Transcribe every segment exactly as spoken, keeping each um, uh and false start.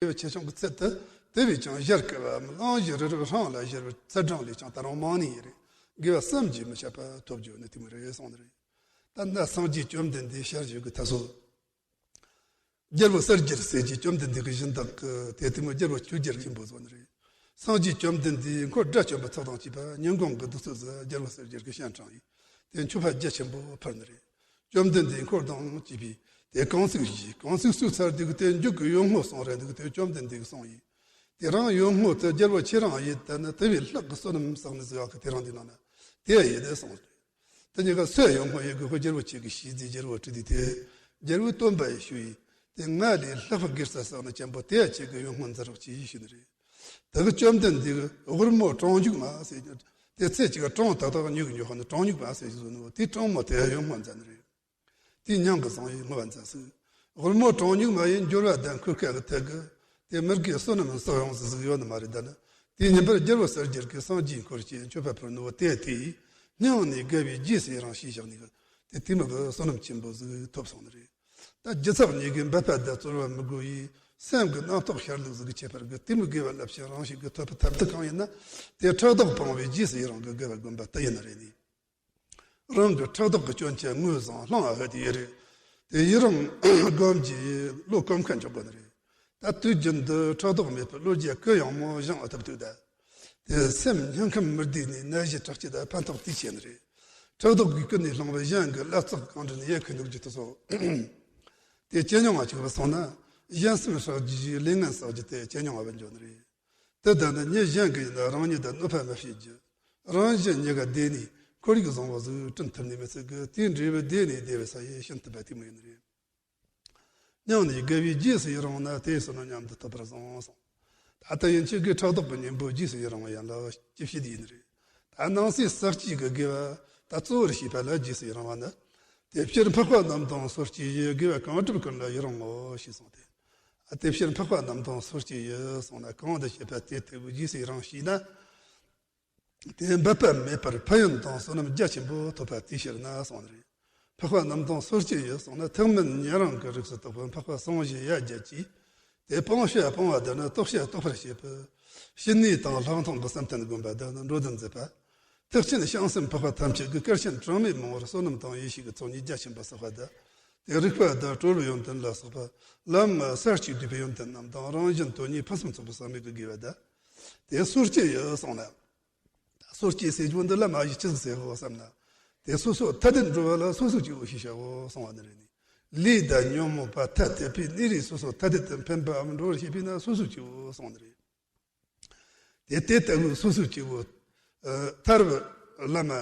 དགེ་བའི་ཆེ་ཆུང་གི་ཚད་དུ་དེ་བས་ཀྱང་གཞལ་དཀའ་བའམ་གླེང་གཞི་རི་རབ་སྲང་ལ་བཞུར་བའི་ཚུལ་སྒྲིང་ལས་ཀྱང་ད་རུང་མང་ནི་ཡིན་རེད། དགེ་བ་བསམ་གྱིས་མི་ཁྱབ་པ་ཐོབ་རྒྱུ་ནི་དེ་མོ་རེད་གསུངས་ནི་རེད། ད་ནི་སངས་རྒྱས་བཅོམ་ལྡན་འདས་ཞལ་བཞུགས་ཀྱི་ཐད་སོ། རྒྱལ་པོ་གསལ་རྒྱལ་ཟེར་གྱི་བཅོམ་ལྡན་འདས་ཀྱི་སྦྱིན་བདག་གི་དེ་དེ་མོ་རྒྱལ་པོ་ཆོས་རྒྱལ་ཆེན་པོ་ཟེར་ནི་རེད། སངས་རྒྱས་བཅོམ་ལྡན་འདས་འཁོར་དགྲ་བཅོམ་པའི་ཚོགས་དང་བཅས་པ་ཉིན་གུང་གི་གདུགས་ཚོད་ཟིག་རྒྱལ་པོ་གསལ་རྒྱལ་གྱིས་སྤྱན་དྲངས་ཡིན། དེ་མཆོད་པ་རྒྱ་ཆེན་པོ་ཕུལ་ནི་རེད། བཅོམ་ལྡན་འདས་འཁོར་དང་བཅས་པས་དེ་གུང་ཚིགས་བཞེས། གུང་ཚིགས་གསོལ་ཚར་དུས་དེ་མཇུག་གི་ཡོན་སྔོ་སོང་རེད་འདུག་དེ་བཅོམ་ལྡན་འདས་ཀྱིས་གསུངས་ཡིན། དེ་རིང་ཡོན་སྔོ་དེ་རྒྱལ་པོ་ཁྱེད་རང་ཡིན། ད་ནི་དེ་བས་ལྷག་གི་བསོད་ནམས་བསགས་ནི་ཟིག་ཡོད་གི་དེ་རིང་འདི་ནང་ན་དེ་ཡིན་ནས་གསུངས་རེད། དེ་གཉིས་ཀ་སུས་ཡོན་སྔོ་ཡིན་གི་ཁོ་རྒྱལ་པོ་ཁྱེད་ཀྱིས་ཤེས་ཟིག་རྒྱལ་པོ་དྲིས་དུས་དེ་རྒྱལ་པོས་སྟོན་པ་ཡི་ཞུ་ཡིན། དེ་ང་ལས་ལྷག་པའི་དགེ་རྩ་བསགས་ནི་ཅན་པོ་དེ་ཡ་ཁྱེད་ཀྱིས་ཡོན་སྔོ་འཛིན་རོགས་གྱིས་ཞུས་ནི་རེད། དེ་གི་བཅོམ་ལྡན་འདས་ཀྱིས་དབུར་མོ་གྲང་འཇུག་མ་ཟེར། དེ་ཚེ་གཅིག་གྲང་ཏག་ཏག་ཉུག་ཉུག་ནི་གྲང་འཇུག་མ་ཟེར་བཟོ་ནོ་དེ་གྲང་མོ་དེ་ཡོན་སྔོ་འཛིན་ནི་རེད། དེ་མྱང་གི་བཟང་ཡིན་སྔོ་བ་འཛིན་སྲིད། དབུར་མོ་གྲང་འཇུག་མ་ཡིན་འབྱོར་བ་ལྡན་ཁུར་ཁ་གི་ཐད་གི་དེ་མི་དགེ་བསོད་ནམས་བསགས་ཡོང་ཟིག་ཟིག་ཡོད་ནི་མ་རེད། ད་ནི་དེ་ཉིན་པར་རྒྱལ་པོ་གསལ་རྒྱལ་གྱིས་སངས་རྒྱས་འཁོར་བཅས་མཆོད་པ་ཕུལ་ནོ་དེ་དེ་ཡིས་སྙིང་ནས་དགའ་བའི་རྗེས་སུ་ཡི་རང་ཞེས་བཞག་ནི་གི་དེ་དེ་མི་གི་བསོད་ནམས་ཆེན་པོ་ཟིག་ཐོབ་སོང་ནི་རེད། ད་རྒྱུ་ཚབ་གཉིས་ཀྱི་འབད་པ་དང་རྩོལ་བ་མི་དགོས་ཡིས་སེམས་ཀྱི་རྣམ་རྟོག་ཤར་ལུགས་ཟིག་གི་ཁྱད་པར་གྱིས་དེ་མོ་དགེ་བ་རླབས་ཆེན་རང་བཞིན་གྱིས་ཐོབ་པའི་ཐབས་དེ་གང་ཡིན་ན། དེ་ཕྲག་དོག་སྤངས་པའི་རྗེས་སུ་ཡི་རང་གི་དགེ་བ་བསྒོམ་པ་དེ་ཡིན་ནི་རེད་ནི། རང་གི་ཕྲག་དོག་གི་སྐྱོན་ཆ་ངོས་བཟུང་བླང་ཨ་ཧ་དེ་ཡི་རེད། དེ་ཡི་རང་བསྒོམ་གྱིས་བློ་གོམས་ཁ་འཇོག་དགོས་ནི་རེད། ད་དུས་རྒྱུན་དུ་ཕྲག་དོག་མེད་པའི་བློ་རྒྱ་གུ་ཡངས་མོ་བཞེངས་ཨ་ཐུབ་དུས་ད། དེ་སེམས་སྙིང་ཁམས་མི་བདེ་ནས་ནད་གཞི་དྲག་སྐྱེད་དང་ཕན་ཐོགས་དེ་བྱེད་ནི་རེད། ཕྲག་དོག་གིས་ཀུན་ནས་བསླངས་པའི་གཞན་གྱི་བླ་རྩག་གང་དྲན་ཡལ་ཁུ་འདུག་རྒྱུ་དེ་སོགས། དེ་ཇེ་ཉུང་བ་ཆགས་པ་སོང་ན་གཞན་སེམས་ཧྲག་རྒྱུ་ཞིག་ལས་ངན་བསགས་རྒྱུ་དེ་ཇེ་ཉུང་བ་འགྱོ་ནི་རེད། དེ་ལྟར་ན་མྱི་གཞན་གྱི་ཡིན་ན་རང་ཉིད་དང་གནོད་པ་མི་བྱེད་རྒྱུ། རང་གཞན་གཉིས་ཀ་བདེ་ནས་ཁོར་ཡུག་བཟང་བོ་ཟིག་བསྐྲུན་ཐུབ་ནི་མི་ཚད་གི་དེའི་འབྲས་བུ་བདེ་ནས་བདེ་བའི་ས་ཡི་ཤིན་ཏུ་བ་དེ་མོ་ཡིན་ནི་རེད། སྙིང་ནས་དགའ་བའི་རྗེས་སུ་ཡི་རང་ན་དེའི་བསོད་ནམས་མཉམ་དུ་ཐོབ་པར་བཟང་གསུངས། ད་ལྟ་ཡིན་ཁྱེད་ཀྱི་ཕྲག་དོག་གི་གཉེན་པོ་རྗེས་སུ་ཡི་རང་བ་ཡན་ལག་ཅི་བྱེད་ཡིན་ནི་རེད། ད་ནང་གསེས་ཟག་བཅས་ཀྱི་དགེ་བ་ད་གཙོ་བོར་བྱས་པ་ལ་རྗེས་སུ་ཡི་རང་བ་ནི། དེ་ཕྱིར་འཕགས་པ་རྣམས་དང་སོ་སྐྱེའི་ཡུལ། དགེ་བ་གང་བསྒྲུབས་ཀུན་ལ་ཡི་རང་ངོ་ཞེས་གསུངས་ཏེ། དེ་ཕྱིར་འཕགས་པ་རྣམས་དང་སོ་སྐྱེའི་ཡུལ་གསུངས་ན་གང་དུ་བྱེད་པ་དེ་ལྟ་བུའི་རྗེས་སུ་ཡི་རང་བྱས་ན། དེ་འབད་པ་མེད་པར་ཕན་ཡོན་དང་བསོད་ནམས་རྒྱ་ཆེན་པོ་ཐོབ་པ་དེའི་ཕྱིར་ན་གསུངས་ནི་རེད། འཕགས་པ་རྣམས་དང་སོ་སྐྱེའི་ཡུལ་གསུངས་ན་ཐེག་དམན་ཉན་རང་གི་རིགས་སུ་གཏོགས་པའི་འཕགས་པ་སངས་རྒྱས་ཡ་བརྒྱད་ཀྱིས། དེ་སྤང་བྱ་སྤོང་བ་དང་ནི་རྟོགས་བྱ་རྟོགས་པར་བྱེད་པའི་བྱིན་ནུས་དང་ལྷག་མཐོང་གི་བསམ་གཏན་བསྒོམ་པ་དང་ནི་འགྲོ་དོན་མཛད་པ། ཐེག་ཆེན་བྱང་སེམས་འཕགས་པ་ཐམས་ཅད་ཀྱི་སྐལ་ཆེན་གྲངས་མེད་མང་བོར་བསོད་ནམས་དང་ཡེ་ཤེས་ཀྱི་ཚོགས་གཉིས་རྒྱ་ཆེན་པོ་བསགས་པ་དང་། དེ་རིག་པ་དང་གྲོལ་བའི་ཡོན་ཏན་ལ་སོགས་པ་ལམ་ས་གཅིག་བསྡུས་པའི་ཡོན་ཏན་རྣམས་དང་རང་གཞན་དོན་གཉིས་ཕུན་སུམ་ཚོགས་པའི་བསམ་ཡས་ཀྱི་དགེ་བ་དང་། དེ་སོ་སྐྱེའི་ཡུལ་གསུངས་ན། སོ་སྐྱེ་ཟེར་རྒྱུ་འདི་ལ་མ་གཞི་ཅི་ཟིག་ཟེར་གོ་བསམ་ན། དེ་སོ་སོ་ཐ་དད་འགྲོ་བ་ལ་སོ་སོ་སྐྱེ་བོ་ཞེས་བྱའོ་གསུང་བ་འདི་རེད་ནི། ལས་དང་ཉོན་མོངས་པ་ཐ་དད་པས་གནས་རིས་སོ་སོ་ཐ་དད་དུ་འཕེན་པའམ་འགྲོ་བར་བྱེད་པས་ན་སོ་སོ་སྐྱེ་བོ་གསུང་བ་འདི་རེད། དེ་དེ་ལྟ་བུའི་སོ་སོ་སྐྱེ་བོ། ཨ། ཐར་བ་ལམ་མ།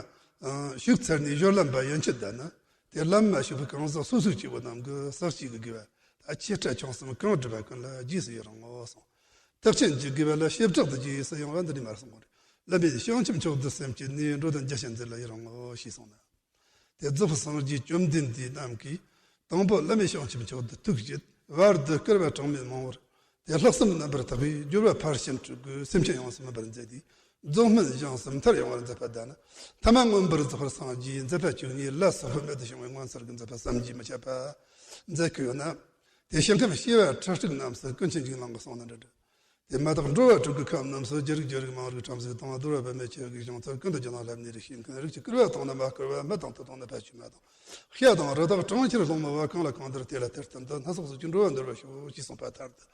ཨ། ཞུགས་ཚར་ནས་སྦྱོར་ལམ་པ་ཡན་ཆད་དང་ནི། དེ་ལམ་མ་ཞུགས་པའི་གང་ཟག་སོ་སོ་སྐྱེ་བོ་རྣམས་ཀྱི་ཟག་བཅས་ཀྱི་དགེ་བ། ད་ཆེ་ཕྲ་ཆུང་གསུམ་གང་བསྒྲུབས་པ་ཀུན་ལ་རྗེས་སུ་ཡི་རང་ངོ་གསུངས། ཐེག་ཆེན་གྱི་དགེ་བ་ལ་བྱེ་བྲག་ཏུ་རྗེས་སུ་ཡི་རང་བ་འདི་ནི་མར་གསུངས་པ་རེད། བླ་མེད་བྱང་ཆུབ་མཆོག་ཏུ་སེམས་བསྐྱེད་ནས། འགྲོ་དོན་རྒྱ་ཆེན་མཛད་ལ་ཡི་རང་ངོ་ཞེས་གསུངས་ན། དེ་རྫོགས་པའི་སངས་རྒྱས་བཅོམ་ལྡན་འདས་རྣམས་ཀྱིས། དང་པོ་བླ་མེད་བྱང་ཆུབ་མཆོག་ཏུ་ཐུགས་བསྐྱེད། བར་དུ་བསྐལ་པ་གྲངས་མེད་མང་བོར། དེ་ལྷག་བསམ་རྣམ་པར་དག་པས་སྦྱོར་བ་ཕར་ཕྱིན་དྲུག་གིས་སེམས་ཅན་ཡོངས་སུ་སྨིན་པར་མཛད་དེ། རྫོགས་སྨིན་བྱང་སེམས་མཐར་ཡོང་བར་མཛད་པ་དང་ནི། ཐ་མ་མངོན་པར་རྫོགས་པར་སངས་རྒྱས་མཛད་པ་བཅུ་གཉིས་ལ་སོགས་པ་རྨད་དུ་བྱུང་བའི་མངོན་གསལ་གྱི་མཛད་པ་བསམ་གྱིས་མི་ཁྱབ་པ་མཛད་ཀྱི་ཡོད་ན། དེ་ཞིང་ཁམས་བྱེ་བ་ཁྲི་དྲུག་རྣམས་སུ་ཀུན་མཁྱེན་གྱི་ལམ་གྱི་གསུང་ནི་འདྲ་འདྲ། དེ་མ་དག་འགྲོ་བ་དྲུག་གི་ཁམས་རྣམས་སུ་རྒྱུ་རིགས་རྒྱུ་རིགས་མང་རིགས་ཁྲམ་ཟིག་དང་། གདོལ་པ་བུད་མེད་ཆོས་ཀྱི་གཞུང་ཚུལ་ཀུན་ཏུ་རྒྱུ་དང་ལྷ་མིན་རིགས་ཤེས་མཁན། རིགས་ཀྱི་བསྐུལ་བ་དང་ནི་མ་བསྐུལ་བ། མི་དང་དུ་དང་ནི་ཕ་ཆོས་མ་དང་། ཤ་དང་རི་དྭགས་གྲོང་ཁྱེར་སློང་མོ་བ། གང་ལ་གང་འདུལ་དེ་ལ་དེར་བསྟན་ཏོ། སྣ་ཚོགས་གཟུགས་ཀྱི་འགྲོ་བ་འདུལ་བར་ཤོག་ཅེས་གསུངས་པ་ལྟར་དུ།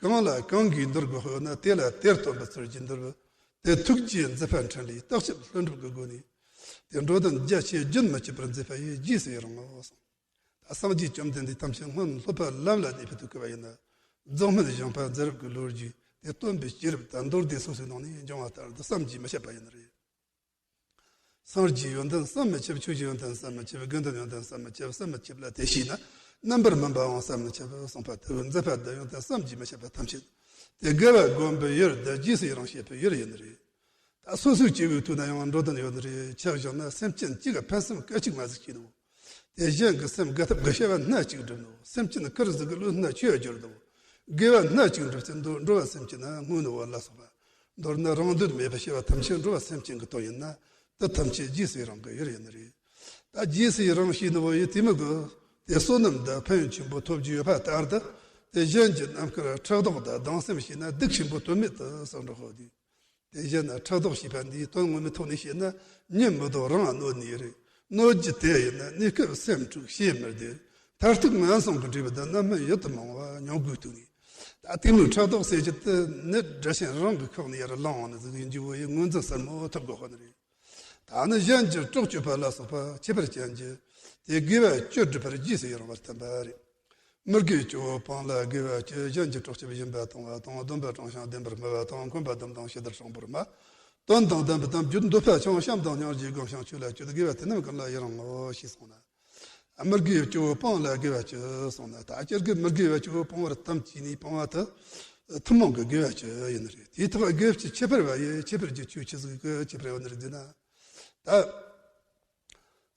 གང་ལ་གང་གིས་འདུལ་དགོས་ན་དེ་ལ་དེར་སྟོན་པའི་ཚུལ་གྱིས་འདུལ་བ། དེ་ཐུགས་རྗེའི་མཛད་པ་འཕྲིན་ལས་བརྟག་དཔྱད་ལྷུན་གྲུབ་ཀྱི་སྒོ་ནས། དེ་འགྲོ་དོན་རྒྱ་ཆེ་རྒྱུན་མི་འཆད་པར་མཛད་པ་ཡི་རྗེས་སུ་ཡི་རང་ངོ་། ད་སངས་རྒྱས་བཅོམ་ལྡན་འདས་ཐམས་ཅད་སྔོན་སློབ་པ་ལམ་ལ་གནས་པའི་དུས་སྐབས་ཡིན་ན། རྫོགས་སྨིན་བྱང་པ་མཛད་རབས་ཀྱི་ལོ་རྒྱུས་དེ་སྟོན་པའི་བྱིན་རླབས་དང་མདོ་སྡེ་སོ་སོའི་ནང་ནས་འབྱུང་བ་ལྟར་དུ་བསམ་གྱིས་མི་ཁྱབ་པ་ཡིན་ནི་རེད། སངས་རྒྱས་ཡོན་ཏན་བསམ་མི་ཁྱབ། ཆོས་ཀྱི་ཡོན་ཏན་བསམ་མི་ཁྱབ། དགེ་འདུན་ཡོན་ཏན་བསམ་མི་ཁྱབ། བསམ་མི་ཁྱབ་ལ་དེ་ཤེས་ན། རྣམ་པར་སྨིན་པའང་བསམ་མི་ཁྱབ་གསུངས་པ་ལྟ་བུ་མཛད་པ་དང་ཡོན་ཏན་བསམ་གྱིས་མི་ཁྱབ་པ་ཐམས་ཅད་དེ་དགེ་བ་བསྒོམ་པའི་ཡུལ་དང་རྗེས་སུ་ཡི་རང་བྱེད་པའི་ཡུལ་ཡིན་ནི་རེད། ད་སོ་སོའི་སྐྱེ་བོའི་དུས་ན་ཡང་འགྲོ་དོན་ཡོད་ནི་རེད། ཆ་བཞག་ན་སེམས་ཅན་གཅིག་ག་ཕན་སེམས་སྐད་ཅིག་མ་ཟིག་སྐྱེས་ནོ། དེ་གཞན་གྱི་སེམས་དགའ་ཐབས་ཀྱི་བྱ་བ་སྣ་གཅིག་བསྒྲུབས་ནོ། སེམས་ཅན་དཀར་ཟིག་གི་བློ་སྣ་ཆོས་བསྒྱུར་ནོ། དགེ་བ་སྣ་གཅིག་བསྒྲུབས་ཚེ་འགྲོ་འགྲོ་བ་སེམས་ཅན་ན་སྔོན་ནོ་བ་ལ་སོགས་པ། མདོར་ན་རང་འདོད་མེད་པའི་བྱ་བ་ཐམས་ཅད་འགྲོ་བ་སེམས་ཅན་གྱི་དོན་ཡིན་ན། དེ་ཐམས་ཅད་རྗེས་སུ་ཡི་རང་གི་ཡུལ་ཡིན་ནི་རེད། ད་རྗེས་སུ་ཡི་རང་ཞེས་ནི་བོ་ཡི་དེ་མི་དགོས། དེ་བསོད་ནམས་དང་ཕན་ཡོན་ཆེན་པོ་ཐོབ་རྒྱུ་ཡོད་པ་ལྟར་དུ། དེ་གཞན་གྱི་རྣམ་དཀར་ཕྲག་དོག་དང་སྡང་སེམས་བྱས་ན་སྡིག་ཆེན་པོ་དོན་མེད་དུ་བསགས་འགྲོ་ཧོ་དེ། དེ་གཞན་ན་ཕྲག་དོག་བྱས་པ་འདིའི་དོན་ངོ་མའི་ཐོག་ནས་བཤད་ན་ཉན་མི་དོ་རང་གནོད་ནི་རེད། གནོད་རྒྱུ་དེ་ཡིན་ན་གནས་སྐབས་སེམས་འཁྲུག་བྱེད་མི་བདེ། མཐར་ཐུག་ངན་སོང་གི་འབྲས་བུ་དེ་རྣམ་སྨིན་ཡིད་དུ་མང་བ་མྱོང་དགོས་ཐུག་ནས། ད་དེ་མོའི་ཕྲག་དོག་ཟེར་རྒྱུ་དེ་ནི་དགྲ་ཆེན་རང་གི་ཁོག་ནས་ཡར་ལངས་ནས་ཟིག་ཡིན་རྒྱུ་བོ་ཡི་ངོས་འཛིན་ཟབ་མོ་ཐོབ་དགོས་ཧོ་ནི་རེད། ད་ནི་གཞན་གྱི་གྲོགས་གཅོད་པ་ལ་སོགས་པ་ཁྱད་པར་ཅན་གྱི་དེ་དགེ་བ་བཅུ་སྒྲུབ་པར་རྗེས་སུ་ཡི་རང་བར་བསྟན་པ་རེད། མི་དགེ་བཅུ་སྤངས་ལ་དགེ་བ་བཅུ། གཞན་གྱི་གྲོགས་བཅས་སྦྱིན་པ་གཏོང་བ་དང་། སྡོམ་པ་དྲང་ཞིང་བདེན་པར་སྨྲ་བ་དང་། འཁོན་པ་སྡོམ་དང་ཞི་དུལ་དྲང་པོར་སྨྲ། དོན་དང་ལྡན་པའི་གཏམ་རྒྱུད་འདོད་པ་ཆུང་བྱམས་དང་སྙིང་རྗེ་སྒོམ་ཞིང་ཆོས་ལ་སྤྱོད། དགེ་བ་དེ་རྣམས་ཀུན་ལ་ཡི་རང་ངོ་། ཞེས་གསུངས་ན། མི་དགེ་བཅུ་སྤངས་ལ་དགེ་བ་བཅུ་གསུངས་ན། ད་སྤྱིར་གྱི་མི་དགེ་བ་བཅུ་སྤོང་བར་དམ་བཅས་ནས་སྤོང་བ་དེ་ཐུན་མོང་གི་དགེ་བ་བཅུ་ཡིན་ནི་རེད། དེའི་ཐོག་དགེ་བཅུ་ཁྱད་པར་བ་ཡི་ཁྱད་པར་གྱི་ཆོས་ཆི་ཟིག་གི་ཁྱད་པར་ཡོད་ནི་རེད་ཟེར་ན།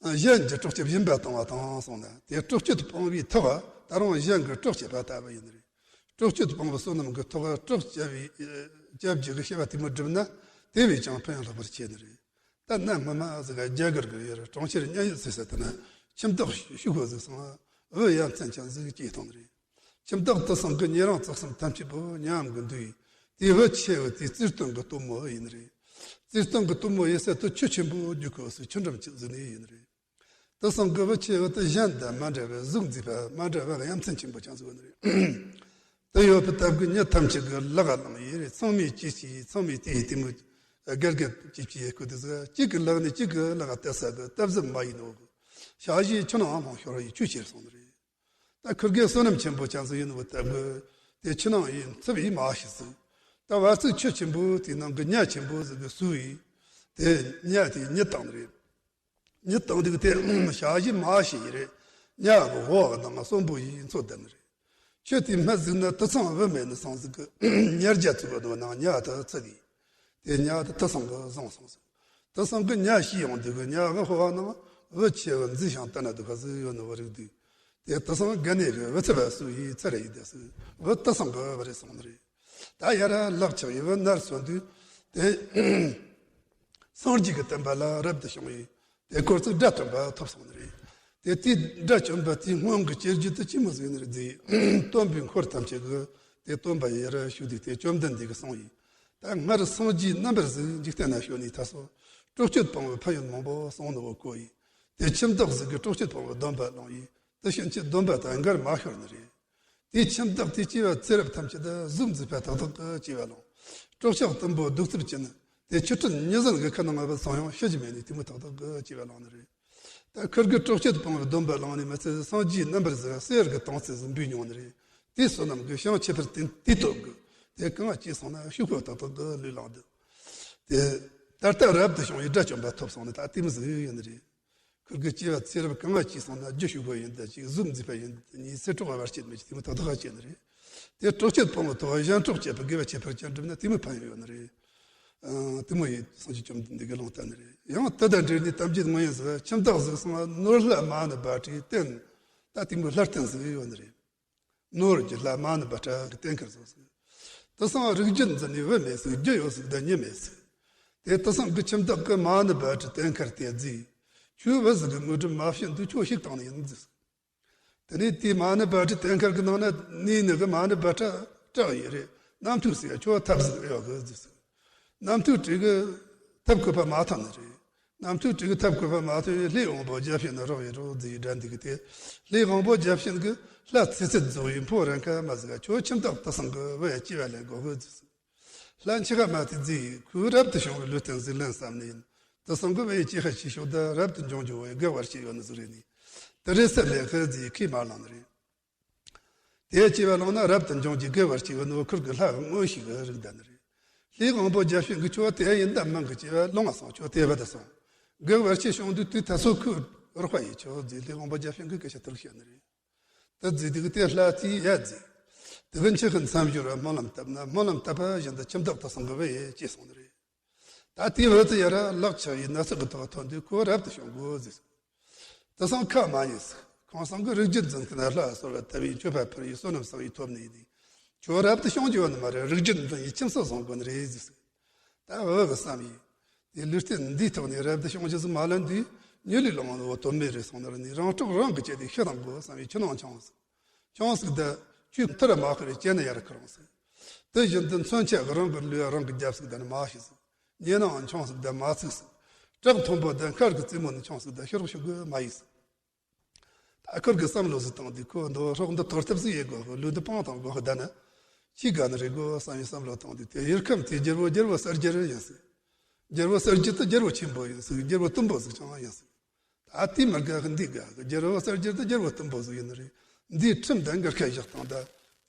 ད། གཞན་གྱི་གྲོགས་བཅས་སྦྱིན་པ་གཏོང་བ་དང་གསུངས་ན། དེ་གྲོགས་བཅས་སྤངས་པའི་ཐོག་ད་རུང་གཞན་གྱི་གྲོགས་བཅས་པ་ལྟ་བུ་ཡིན་ནི་རེད། གྲོགས་བཅས་སྤངས་པའི་བསོད་ནམས་ཀྱི་ཐོག་གྲོགས་བཅས་པའི་བཅས་བགྱི་གི་བྱ་བ་དེ་མོ་བསྒྲུབས་ན་དེ་བས་ཀྱང་ཕན་ཡོན་ལྷག་པར་ཆེ་ནི་རེད། ད་གནའ་སྔ་མ་ཟིག་རྒྱ་གར་གྱི་ཡུལ་གྲོང་ཁྱེར་མཉན་ཡོད་ཟེར་ས་དེ་ན་ཁྱིམ་བདག་ཕྱུག་པོ་ཟིག་སོང་བུ་ཡ་མཚན་ཅན་ཟིག་སྐྱེས་བཏང་ནི་རེད། ཁྱིམ་བདག་དེ་ཚང་གི་ཉེ་རིང་བརྩེགས་གསུམ་ཐམས་ཅད་པོ་མྱི་འམ་གི་འདུས་ཡིན། དེའི་བུ་ཆེ་བོ་དེ་བརྩེ་སྟོན་གྱི་སྟོན་མོ་ཡིན་ནི་རེད། བརྩེ་སྟོན་གྱི་སྟོན་མོ་ཡིན་ས་དེ་ཆུ་ཆེན་པོ་རྒྱུག་གོ་སའི་ཆུ་འགྲམ་ཅིག་ཟིག་ནས་ཡིན་ནི་རེད། དེ་ཚང་གི་བུ་ཆེ་བོ་དེ་གཞན་དང་མ་འདྲ་བའི་གཟུགས་མཛེས་པ་མ་འདྲ་བའི་ཡ་མཚན་ཆེན་པོ་ཅན་ཟིག་ཡོད་ནི་རེད། དེ་ཡོད་པའི་སྟབས་ཀྱིས་མྱི་ཐམས་ཅད་ཀྱི་ལག་ག་བླངས་ཡིན་རེད། ཚང་མས་ཅི་ཞིག་ཚང་མས་དེའི་གཏི་མུག་སྒལ་སྒལ་ཅི་ཅི་ཡེ་ཁུ་དེ་ཟིག་གཅིག་གི་ལག་ནས་གཅིག་གི་ལག་ག་སྟེར་ས་གི་སྟབས་ཟིག་མ་ཡིན་ནོ་གི། ཞག་བཞིའི་ཆུ་ནང་ལྷུང་ཤོར་ཡི་ཆུ་ཁྱེར་སོང་ནི་རེད། ད་ཁུར་གེ་བསོད་ནམས་ཆེན་པོ་ཅན་ཟིག་ཡིན་ནོ་སྟབས་ཀྱིས་དེ་ཆུ་ནང་ཡིན་འཚུབ་ཡིན་མ་ཤི་ཟིག། ད་བར་ཚིགས་ཆུ་ཆེན་པོ་དེའི་ནང་གི་ཉ་ཆེན་པོ་ཟིག་གི་སུ་ཡིན་དེ་ཉ་དེ་ཉིད་བཏང་ནི་རེད། ཉིད་བཏང་དུས་དེ་ཞག་བཞི་མ་ཤི་ཡི་རེད། ཉ་གི་འོག་གི་ནང་གསོན་པོ་ཡིན་འཚོ་བསྡད་ནི་རེད། ཆུ་དེའི་སྨད་ཟིག་ན་དེ་ཚང་བུད་མེད་ནི་སང་ཟིག་གི་ཉ་རྒྱ་ཚུགས་པ་ནང་ཉ་དེ་ཚུད་དེ། དེ་ཉ་དེ་དེ་ཚང་གི་བཟུང་སོང་ཟིག། དེ་ཚང་གི་ཉ་ཤི་ཡོང་དུས་གི་ཉ་གི་ཕོ་བ་ནང་བུ་ཆེ་བོ་མཛེས་ཤིང་ལྟ་ན་སྡུག་པ་ཟིག་ཡོད་ནི་བོ་རིག་དུས། དེ་དེ་ཚང་གི་ནས་གི་བུ་ཚ་བ་སུ་ཡིས་ཚ་ར་ཡི་དེ་ཟིག་བུ་དེ་ཚང་གི་བུ་རེད་སོང་ནི་རེད། ད་ཡར་ལག་ཆགས་ཡི་བུ་ནར་སོན་དུས་དེ། སངས་རྒྱས་ཀྱི་བསྟན་པ་ལ་རབ་ཏུ་བྱུང་བས་དེ་སྐོར་ཚིག་དགྲ་བཅོམ་པ་ཐོབ་སོང་ནི་རེད། དེ་དུས་དགྲ་བཅོམ་པ་དེའི་སྔོན་གྱི་སྐྱེ་རྒྱུ་དེ་ཅི་མོ་ཟིག་ནི་རེད་ཟེར། སྟོན་པའི་འཁོར་ཐམས་ཅད་ཀྱིས་དེ་སྟོན་པ་ཡི་ར་ཞུ་དུས་དེ་བཅོམ་ལྡན་འདས་ཀྱིས་གསུངས་ཡིན། ད་སྔར་སངས་རྒྱས་རྣམ་པར་གཟིགས་འཇིག་རྟེན་ན་བྱོན་ནས་ད་སོ་གྲོགས་སྤྱོད་སྤངས་པའི་ཕན་ཡོན་མང་པོ་གསུངས་ནི་བོ་གོ་ཡིན། དེ་ཁྱིམ་བདག་ཟིག་གིས་གྲོགས་སྤྱོད་སྤངས་པའི་སྡོམ་པ་བླངས་ཡིན། དེ་ཕྱིན་ཆད་སྡོམ་པ་དང་འགལ་མ་ཤོར་ནི་རེད། དེའི་ཁྱིམ་བདག་དེའི་སྐྱེ་བ་ཚེ་རབས་ཐམས་ཅད་དུ་གཟུགས་མཛེས་པ་ཏག་ཏག་གི་སྐྱེ་བ་བླངས། སྲོག་ཆགས་དུམ་བུ་གདུག་རྩུབ་ཅན་དེ་ཆུ་ཁྲོད་མྱི་ཟན་གྱི་ཁ་ནང་ང་བུད་སོང་ཡང་ཤི་རྒྱུ་མེད་ནས་དེ་མོ་ཏག་ཏག་གི་སྐྱེ་བ་བླངས་ནི་རེད། ད་ཁུར་གི་གྲོགས་སྤྱོད་སྤངས་པའི་སྡོམ་པ་བླངས་ནས་མི་ཚེ་སངས་རྒྱས་རྣམ་པར་གཟིགས་གསེར་གྱི་དང་ཚད་ཟིག་འབུལ་མྱོང་ནི་རེད། དེའི་བསོད་ནམས་ཀྱི་ཞིང་ཁྱད་པར་དེ་དེའི་སྟོབས་ཀྱིས་དེ་གང་སྐྱེས་སོང་ན་ཕྱུག་པོ་ཏག་ཏག་གི་ལུས་བླངས་འདུག། དེ་ད་ལྟ་རབ་ཏུ་བྱུང་བའི་དགྲ་བཅོམ་པ་ཐོབ་སོང་ནི་ད་དེ་མོ་ཟིག་ཡོད་ནི་རེད། ཁུར་གི་སྐྱེ་བ་ཚེ་རབས་གང་ང་སྐྱེས་སོང་ན་རྒྱུ་ཕྱུག་པོ་ཡིན་ད་ཅིག་གཟུགས་མཛེས་པ་ཡིན་ད་གཉིས་ཚེ་གྲོགས་བར་ཆད་མེད་ཅིག་དེ་མོ་ཏག་ཏག་ཧ་ཅེ་ནི་རེད། དེ་གྲོགས་སྤྱོད་སྤོང་བའི་ཐོག་གཞན་གྲོགས་བྱེད་པའི་དགེ་བ་ཁྱད་པར་ཅན་བསྒྲུབས་ན་དེ་མོ་ཕན་ཡོན་ཡོད་ནི་རེད། ཨང་དེ་མོ་ཡིན་སངས་རྒྱས་བཅོམ་ལྡན་འདས་ཀྱིས་ལུང་བསྟན་ནི་རེད། ཡང་དེ་དང་འབྲེལ་ནས་གཏམ་རྒྱུད་ངོ་ཡིན་ཟེར་བ་ཁྱིམ་བདག་ཟིག་སོང་བ་ནོར་ལྷ་མ་ཎི་བྷ་དྲའི་རྟེན། ད་དེ་མོ་ལྷ་རྟེན་ཟིག་ཡོད་ནི་རེད། ནོར་གྱི་ལྷ་མ་ཎི་བྷ་དྲ་གི་རྟེན་ཁར་བཟོ་ཟིག། དེ་སང་རིགས་རྒྱུད་འཛིན་ནས་བུད་མེད་ཟིག་རྒྱུ་ཡོད་ཟིག་ད་མྱི་མེད་ཟིག། དེ་དེ་སང་གི་ཁྱིམ་བདག་གི་མ་ཎི་བྷ་དྲའི་རྟེན་ཁར་དེ་རྫིས། ཁྱོད་བུ་ཟིག་གི་དངོས་གྲུབ་མ་བྱིན་དུས་ཁྱོད་ཤིག་བཏང་ནི་ཡིན་ཟིག། དེ་ནས་དེའི་མ་ཎི་བྷ་དྲའི་རྟེན་ཁར་གི་ནང་ན་ནི་ནི་གི་མ་ཎི་བྷ་དྲ་སྐྲག་ཡི་རེད། རྣམ་ཐོས་ཟིག་ཡ་ཁྱོད་ཐབས་ཟིག་ཡོད་གི་ཟིག། རྣམ་ཐོས་དྲུག་གི་ཐབས་བཀོད་པ་མ་ཐག་ནི་རེད། རྣམ་ཐོས་དྲུག་གི་ཐབས་བཀོད་པ་མ་ཐག་ཡི་ལྷའི་དབང་པོ་བརྒྱ་བྱིན་ནི་རོགས་ཡི་རོགས་རྫིས་ཡི་དགྲ་འདི་གི་དེ། ལྷའི་དབང་པོ་བརྒྱ་བྱིན་གི་ལྷ་ཚེ་ཚད་རྫོགས་ཡི་འཕོ་རན་ཁ་མ་ཟིག་ག་ཁྱོད་ཁྱིམ་བདག་དེ་སང་གི་བུ་ཡ་སྐྱེ་བ་ལེན་དགོ་གི་རྫིས། ལྷ་འཆི་ཁ་མ་དེ་རྫིས་ཡི་ཁོས་རབ་ཏུ་བྱུང་བའི་ལུས་རྟེན་ཟིག་ལེན་བསམ་ནི་ཡིན། དེ་སང་གི་བུ་ཡ་སྐྱེ་ཁ་ཆེ་ཤོས་ད་རབ་ཏུ་འབྱུང་རྒྱུ་བོ་ཡི་དགེ་བར་སྐྱེ་ཡོད་ནི་ཟིག་རེད་ནི། དེ་རེད་ས་ལས་ཁ་རྫིས་ཡི་ཁས་མ་བླངས་ནི་རེད། དེ་སྐྱེ་བ་བླངས་ན་རབ་ཏུ་འབྱུང་གི་དགེ་བར་སྐྱེ་བའི་ནོར་ཁུར་གི་ལྷ་མངོན་ཤེས་ཀྱི་རིགས་ལྡན་ནི་རེད། ལྷའི་དབང་པོ་བརྒྱ་བྱིན་གྱིས་ཁྱོད་དེ་ཡིན་ད་མིན་གི་སྐྱེ་བ་ལོང་བ་སོང་ཁྱོད་དེ་བ་དེ་སོང་། དགེ་བར་སྐྱེ་བྱུང་དུས་དུས་ད་སོ་ཁུ་རོགས་པ་ཡིས་ཁྱོད་རྫིས་ལྷའི་དབང་པོ་བརྒྱ་བྱིན་གྱིས་སྐད་ཆ་དེ་རིགས་བཤད་ནི་རེད། དེ་རྫིས་དུས་དེ་ལྷ་རྫིས་ཡ་རྫིས། དེ་གི་འཆི་ཁའི་མཚམས་སྦྱོར་བ་སྨོན་ལམ་བཏབ་ན་སྨོན་ལམ་བཏབ་པ་བཞིན་དུ་ཁྱིམ་བདག་དེ་སང་གི་བུ་ཡི་སྐྱེས་སོང་ནི་རེད། ད་དེའི་བུ་དེ་ཡ་ར་ལག་ཆགས་ཡི་ན་ཚ་གི་ཐོག་ཐོན་དུས་ཁོ་རབ་ཏུ་བྱུང་དགོས་ཟེར། དེ་སང་ཁ་མ་ཉན་ཟིག། ཁོང་སང་གི་རིགས་རྒྱུད་འཛིན་མཁན་ལྷ་གསོལ་བ་བཏབ་ཡི་མཆོད་པ་ཕུལ་ཡི་བསོད་ནམས་བསགས་ཡི་ཐོབ་ནི་ཡིན་ནི། ཁྱོད་རབ་ཏུ་བྱུང་རྒྱུ་ཡོད་ནི་མ་རེད། རིགས་རྒྱུད་འཛིན་ཡི་ཁྱིམ་སོ་བཟང་དགོས་ནི་རེད་ཟེར། ད་བུ་གི་བསམ་ཡི། དེ་ལུས་རྟེན་འདིའི་ཐོག་ནས་རབ་ཏུ་བྱུང་རྒྱུ་ཟིག་མ་ལོན་དུས་མྱི་ལུས་ལོང་བ་དོན་མེད་རེད་སོང་ནི་རེད་ནི། རང་གྲོགས་རང་གི་བྱས་ཏེ་ཤི་དང་དགོས་བསམ་ཡི་ཁྱི་ནང་ཆང་ཟིག། ཆང་ཟིག་ད་ ཁྱོད་མཐུ་རུ་མ་ཁུར་རེ་བྱས་ན་ཡར་ཁུར་རུང་ཟིག། དེ་བཞིན་དུ་མཚོན་ཆ་གི་རང་གི་ལུས་རང་གི་རྒྱབ་ཟིག་དང་མ་ཤི་ཟིག། ཉེ་ནའང་མཆོང་ཟིག་དང་མ་ཚིག་ཟིག། བྲག་མཐོན་པོ་དང་མཁར་གི་རྩེ་མོ་ནས་མཆོང་ཟིག་དང་ཤོར་ཤོར་གི་མ་ཡིན་ཟིག། ད་ཁུར་གི་བསམ་བློ་ཟིག་བཏང་དུས་ཁོ་འདི་སྲོག་འདི་དོར་ཐབས་ཟིག་ཡེ་དགོས་གི། ལུས་འདི་སྤང་བཏང་དགོས་གི། ད་ནི་ཅི་དགའ་ནི་རེད་གོ་བསམ་ཡི་བསམ་བློ་བཏང་དུས་དེ་ཡུལ་ཁམས་དེ་རྒྱལ་པོ་རྒྱལ་པོ་གསལ་རྒྱལ་ཡིན་ཟིག། རྒྱལ་པོ་གསལ་རྒྱལ་དེ་རྒྱལ་པོ་ཆེན་པོ་ཡིན་ཟིག། རྒྱལ་པོ་དུམ་བུ་ཟིག་ཀྱང་ཡིན་ཟིག། ད་དེ་མི་དགའ་གི་འདི་དགའ་གི། རྒྱལ་པོ་གསལ་རྒྱལ་དེ་རྒྱལ་པོ་དུམ་བུ་ཟིག་ཡིན་ནི་རེད། འདིའི་ཁྲིམས་དང་འགལ་ཁ་བཞག་བཏང་། ད་